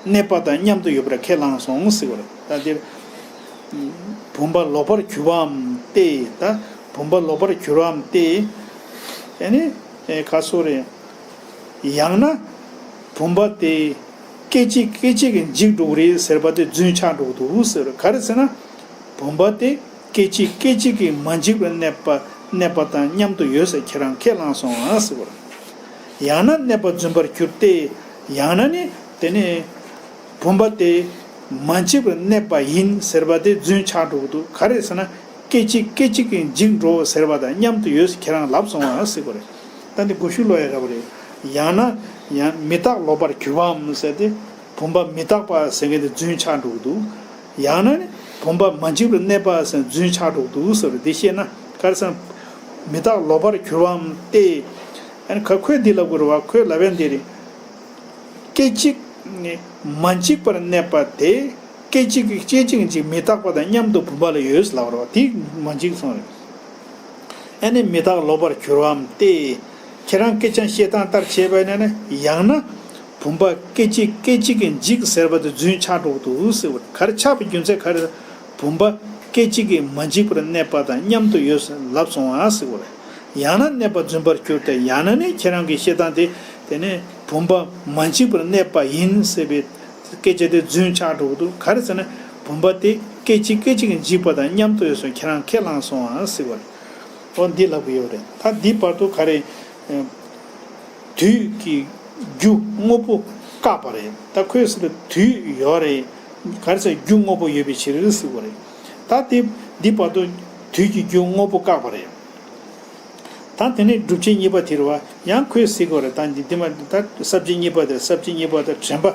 གནས་པ་དང་མཉམ་དུ་ཡོད་པར་ཁས་བླངས་སོང་ཟེར་བ་རེད། ད་འདིར་བུམ་པ་ལོག་པར་གྱུར་པའམ་སྟེ། ད་བུམ་པ་ལོག་པར་གྱུར་པའམ་སྟེ། ཨ་ནི་ཨེ་ག་སོ་རེད། ཡང་ན་བུམ་པ་དེ་སྐད་ཅིག་སྐད་ཅིག་གིས་འཇིག་འགྲོ་གི་རེད་ཟེར་བ་དེ་རྫུན་ཆགས་འགྲོ་གི་འདུག་ཟེར། ག་རེ་ཟེར་ན། བུམ་པ་དེ་སྐད་ཅིག་སྐད་ཅིག་གིས་མ་འཇིག་པར་གནས་པ་གནས་པ་དང་མཉམ་དུ་ཡོད་ཟེར་ཁྱེད་རང་ཁས་བླངས་སོང་ཨ་ཟེར་བ་རེད། ཡང་ན་གནས་པ་རྫུན་པར་གྱུར་ཏེ། ཡང་ན་ནི་དེ་ནི་བུམ་པ་དེ་མ་འཇིག་པར་གནས་པ་ཡིན་ཟེར་བ་དེ་རྫུན་ཆགས་འགྲོ་གི་འདུག་ག་རེ་ཟེར་ན། སྐད་ཅིག་སྐད་ཅིག་གིས་འཇིག་འགྲོ་ཟེར་བ་དང་མཉམ་དུ་ཡོད་ཟེར་ཁྱེད་རང་ལབ་སོང་ཨ་ཟེར་བ་རེད། ད་འདི་གོ་ཤུགས་ལོག་ཡ་རེད་པ་རེད། ཡང་ན་ཡང་མི་རྟག་ལོག་པར་གྱུར་པའམ་ཟེར་ཏེ། བུམ་པ་མི་རྟག་པ་ཟེར་མཁན་དེ་རྫུན་ཆགས་འགྲོ་གི་འདུག་ཡང་ན་ནི་བུམ་པ་མ་འཇིག་པར་གནས་པ་ཟེར་རྫུན་ཆགས་འགྲོ་གི་འདུག་ཟེར་བ་རེད། འདི་བཤད་ན་ག་རེ་ཟེར་ན། མི་རྟག་ལོག་པར་གྱུར་པའམ་སྟེ། ཨ་ནི་ཁ་ཁོས་འདི་ལབ་དགོས་རེད་པ། ཁོས་ལབ་ཡ་འདི་རེད། སྐད་ཅིག་ནི་མ་འཇིག་པར་གནས་པ་དེ་སྐད་ཅིག་གིས་སྐད་ཅིག་གིས་མི་རྟག་པ་དང་མཉམ་དུ་བུམ་པ་ལ་ཡོད་ལབ་པ་རེད་པ། དེ་མ་འཇིག་སོང་རེད། ཨ་ནི་མི་རྟག་ལོག་པར་གྱུར་པའམ་སྟེ། ཁྱེད་རང་སྐད་ཆ་བཤད་སྟངས་ལྟར་བྱས་པ་ཡིན་ན་ནི། ཡང་ན་བུམ་པ་སྐད་ཅིག་སྐད་ཅིག་གིས་འཇིག་ཟེར་བ་དེ་རྫུན་ཆགས་འགྲོ་གི་འདུག་ཟེར་བ་རེད། ག་རེ་ཆགས་པའི་རྒྱུ་མཚན་ག་རེ་རེད། བུམ་པ་སྐད་ཅིག་གིས་མ་འཇིག་པར་གནས་པ་དང་མཉམ་དུ་ཡོད་ཟེར་ལབ་སོང་ཨ་ཟེར་བ་རེད། ཡང་ན་གནས་པ་རྫུན་པར་གྱུར་ཏེ། ཡང་ན་ནི་ཁྱེད་རང་གི་བཤད་སྟངས་དེ་དེ་ནི་བུམ་པ་མ་འཇིག་པར་གནས་པ་ཡིན་ཟེར་བའི་སྐད་ཆ་དེ་རྫུན་ཆགས་འགྲོ་གི་འདུག་ག་རེ་ཟེར་ན། བུམ་པ་དེ་སྐད་ཅིག་སྐད་ཅིག་གིས་འཇིག་པ་དང་མཉམ་དུ་ཡོད་ཟེར་ཁྱེད་རང་ཁས་བླངས་སོང་ཨ་ཟེར་བ་རེད། འོ་འདི་ལབ་གི་ཡོད་རེད། ད་འདི་བར་དུ་ག་རེ། དུས་ཀྱི་རྒྱུ་དངོས་པོ་བཀག་པ་རེད། ད་ཁོས་ཟེར་དུས་ཡོད་རེད། ག་རེ་ཟེར་རྒྱུ་དངོས་པོ་ཡོད་པའི་ཕྱིར་ཟེར་བ་རེད། ད་དེ་འདི་བར་དུ་དུས་ཀྱི་རྒྱུ་དངོས་པོ་བཀག་པ་རེད། ད་དེ་ནས་སྒྲུབ་བྱེད་གཉིས་པ་དེ་རེད་པ། ཡང་ཁོས་ཟེར་གི་ཡོད་རེད། ད་འདི་འདི་མ་ད་ས་བཅད་གཉིས་པ་དེ་རེད། ས་བཅད་གཉིས་པ་དེ་དྲན་པ་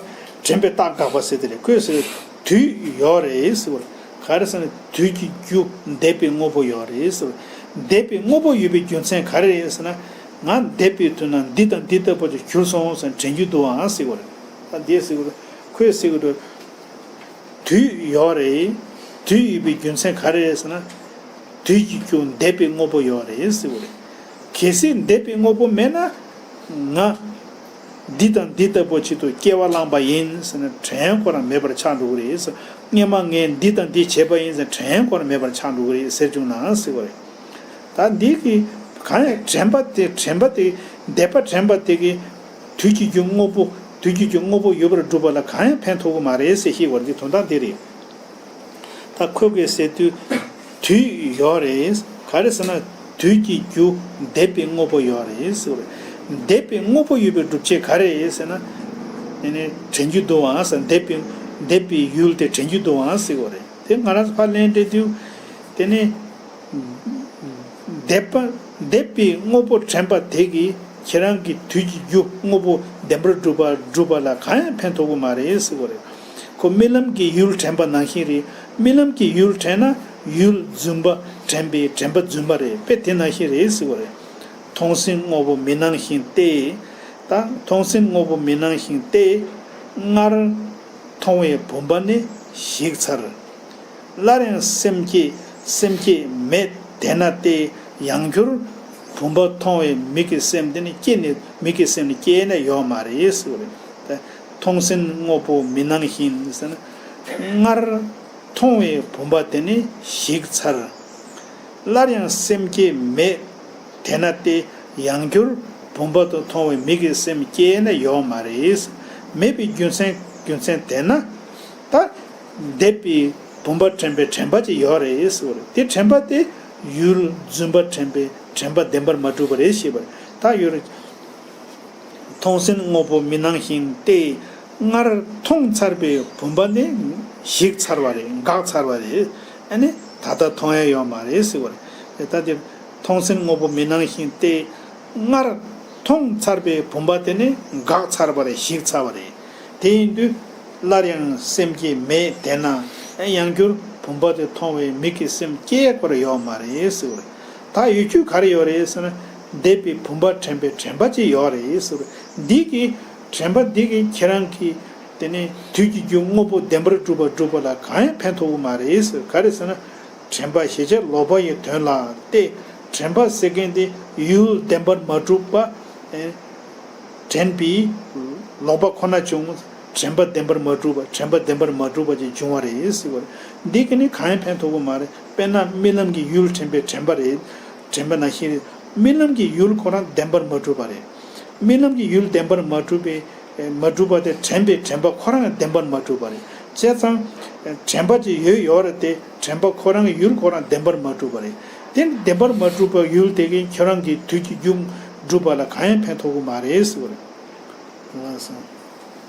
དྲན་པའི་རྟགས་དགག་པ་ཟེར་དེ་རེད། ཁོས་ཟེར་དུས་ཡོད་རེད་ཟེར་བ་རེད། ག་རེ་ཟེར་ན་དུས་ཀྱི་རྒྱུ་འདས་པའི་དངོས་པོ་ཡོད་རེད་ཟེར་བ་རེད། འདས་པའི་དངོས་པོ་ཡོད་པའི་རྒྱུ་མཚན་ག་རེ་རེད་ཟེར་ན། ང་འདས་པའི་དུས་ན་འདི་དང་འདི་ལྟ་བུ་དེ་གྱུར་སོང་ཟེར་དྲན་རྒྱུ་འདུག་ཨང་ཟེར་བ་རེད། ད་འདི་ཟེར་བ་རེད། ཁོས་ཟེར་གི་འདུག་དུས་ཡོད་རེད། དུས་ཡོད་པའི་རྒྱུ་མཚན་ག་རེ་རེད་ཟེར་ན། དུས་ཀྱི་རྒྱུ་འདས་པའི་དངོས་པོ་ཡོད་རེད་ཟེར་བ་རེད། གལ་སྲིད་འདས་པའི་དངོས་པོ་མེད་ན། ང་འདི་དང་འདི་ལྟ་བུ་ཆེད་དུ་སྐྱེ་བ་བླངས་པ་ཡིན་ཟེར་ན་དྲན་ཁོ་རང་མེད་པར་ཆགས་འགྲོ་གི་རེད་ཟེར། སྔོན་མ་ངས་འདི་དང་འདི་བྱས་པ་ཡིན་ཟེར་དྲན་ཁོ་རང་མེད་པར་ཆགས་འགྲོ་གི་རེད་ཟེར་བྱུང་ན་ཟེར་བ་རེད། ད་འདི་གི་གང་ཡང་དྲན་པ་དེ་དྲན་པ་དེ་འདས་པ་དྲན་པ་དེ་གི་དུས་ཀྱི་རྒྱུ་དངོས་པོ་དུས་ཀྱི་རྒྱུ་དངོས་པོ་ཡོད་པར་སྒྲུབ་པ་ལ་གང་ཡང་ཕན་ཐོགས་ཀྱི་མ་རེད་ཟེར་ཤེས་པར་འདི་དོན་དག་འདི་རེད། ད་ཁོས་གི་ཟེར་དུས་དུས་ཡོད་རེད། ག་རེ་ཟེར་ན་དུས་ཀྱི་རྒྱུ་འདས་པའི་དངོས་པོ་ཡོད་རེད་ཟེར་བ་རེད། འདས་པའི་དངོས་པོ་ཡོད་པའི་སྒྲུབ་བྱེད་ག་རེ་རེད་ཟེར་ན། དེ་ནི་དྲན་རྒྱུ་འདུག་ཨང་ཟེར། འདས་པའི་འདས་པའི་ཡུལ་དེ་དྲན་རྒྱུ་འདུག་ཨང་ཟེར་བ་རེད། དེ་ང་རང་ཚོ་ཕར་ལན་སྤྲད་དུས་དེ་ནི། འདས་པ་འདས་པའི་དངོས་པོ་དྲན་པ་དེ་གིས་ཁྱེད་རང་གི་དུས་ཀྱི་རྒྱུ་དངོས་པོ་བདེན་པར་གྲུབ་པ་གྲུབ་པ་ལ་གང་ཡང་ཕན་ཐོགས་ཀྱི་མ་རེད་ཟེར་བ་རེད། ཁོ་རྨི་ལམ་གྱི་ཡུལ་དྲན་པ་ནང་བཞིན་རེད། རྨི་ལམ་གྱི་ཡུལ་དྲན་ན་ཡུལ་རྫུན་པ་དྲན་པའི་དྲན་པ་རྫུན་མ་རེད། དཔེ་དེ་ནང་བཞིན་རེད་ཟེར་བ་རེད། མཐོང་སེམས་དངོས་པོ་མི་སྣང་བཞིན་ཏེ། ད་མཐོང་སེམས་དངོས་པོ་མི་སྣང་བཞིན་ཏེ། སྔར་མཐོང་བའི་བུམ་པ་ནི་ཞིག་ཚར། སླར་ཡང་སེམས་བསྐྱེད་སེམས་བསྐྱེད་མེད་དེ་ན་སྟེ། ཡང་བསྐྱར་བུམ་པ་མཐོང་བའི་མིག་གི་སེམས་དེ་ནི་སྐྱེས་ནས་མིག་གི་སེམས་ནི་སྐྱེས་ནས་ཡོད་མ་རེད་ཟེར་བ་རེད། མཐོང་སེམས་དངོས་པོ་མི་སྣང་བཞིན་ཟེར་ན། སྔར་མཐོང་བའི་བུམ་པ་དེ་ནི་ཞིག་ཚར། སླར་ཡང་སེམས་བསྐྱེད་མེད་དེ་ན་སྟེ། ཡང་བསྐྱར་ བུམ་པ་དུ་མཐོང་བའི་མིག་གི་སེམས་སྐྱེས་ནས་ཡོད་མ་རེད། མེད་པའི་རྒྱུ་མཚན་རྒྱུ་མཚན་དེ་ན། ད་འདས་པའི་བུམ་པ་དྲན་པའི་དྲན་པ་ཅིག་ཡོད་རེད་ཟེར་བ་རེད། དེ་དྲན་པ་དེ་ཡུལ་རྫུན་པ་དྲན་པའི་དྲན་པ་བདེན་པར་མ་གྲུབ་པ་རེད་ཞེས་པ་རེད། ད་ཡོད་རེད། མཐོང་སེམས་དངོས་པོ་མི་སྣང་ཞིང་སྟེ། སྔར་མཐོང་ཚར་བའི་བུམ་པ་ནི་ཞིག་ཚར་བ་རེད། འགག་ཚར་བ་རེད། ཨ་ནི་ད་ལྟ་མཐོང་ཡ་ཡོད་མ་རེད་ཟེར་བ་རེད། ད་དེ་མཐོང་སེམས་དངོས་པོ་མི་སྣང་ཞིང་སྟེ། སྔར་མཐོང་ཚར་བའི་བུམ་པ་དེ་ནི་འགག་ཚར་བ་རེད། ཞིག་ཚར་བ་རེད། དེ་ཡིན་དུས་སླར་ཡང་སེམས་སྐྱེ་མེད། དེས་ན་ཡང་བསྐྱར་བུམ་པ་དེ་མཐོང་བའི་མིག་གི་སེམས་སྐྱེ་དགོས་ཡོད་མ་རེད་ཟེར་བ་རེད། ད་ཡོད་རྒྱུ་ག་རེ་ཡོད་རེད་ཟེར་ན། འདས་པའི་བུམ་པ་དྲན་པའི་དྲན་པ་ཅིག་ཡོད་རེད་ཟེར་བ་རེད། འདི་གི་དྲན་པ་འདི་གིས་ཁྱེད་རང་གི་དེ་ནི་དུས་ཀྱི་རྒྱུན་དངོས་པོ་བདེན་པར་གྲུབ་པ་གྲུབ་པ་ལ་གང་ཡང་ཕན་ཐོགས་ཀྱི་མ་རེད་ཟེར། ག་རེ་ཟེར་ན། དྲན་པ་ཞེས་བྱ་ལོག་པ་ཡི་དོན་ལ་སྟེ། དྲན་པ་ཟེར་མཁན་དེ་ཡུལ་བདེན་པར་མ་གྲུབ་པ། ཨེ། དྲན་པའི་ལོག་པ་ཁོ་ན་བྱུང་། དྲན་པ་བདེན་པར་མ་གྲུབ་པ། དྲན་པ་བདེན་པར་མ་གྲུབ་པ་ཅིག་བྱུང་བ་རེད་ཟེར་བ་རེད། འདི་གི་ནི་གང་ཡང་ཕན་ཐོགས་ཀྱི་མ་རེད། དཔེར་ན་རྨི་ལམ་གྱི་ཡུལ་དྲན་པའི་དྲན་པ་རེད། དྲན་པ་ནང་བཞིན་རེད། རྨི་ལམ་གྱི་ཡུལ་ཁོ་རང་བདེན་པར་མ་གྲུབ་པ་རེད། རྨི་ལམ་གྱི་ཡུལ་བདེན་པར་མ་གྲུབ་པའི་མ་གྲུབ་པ་དེ་དྲན་པའི་དྲན་པ་ཁོ་རང་བདེན་པར་མ་གྲུབ་པ་རེད། བྱས་ཙང་དྲན་པ་ཅིག་ཡོད་ཡོད་རེད་དེ། དྲན་པ་ཁོ་རང་གི་ཡུལ་ཁོ་རང་བདེན་པར་མ་གྲུབ་པ་རེད། དེ་བདེན་པར་མ་གྲུབ་པ་ཡུལ་དེ་གིས་ཁྱོད་རང་གི་དུས་ཀྱི་རྒྱུན་སྒྲུབ་པ་ལ་གང་ཡང་ཕན་ཐོགས་ཀྱི་མ་རེད་ཟེར་བ་རེད། ལགས་སོ།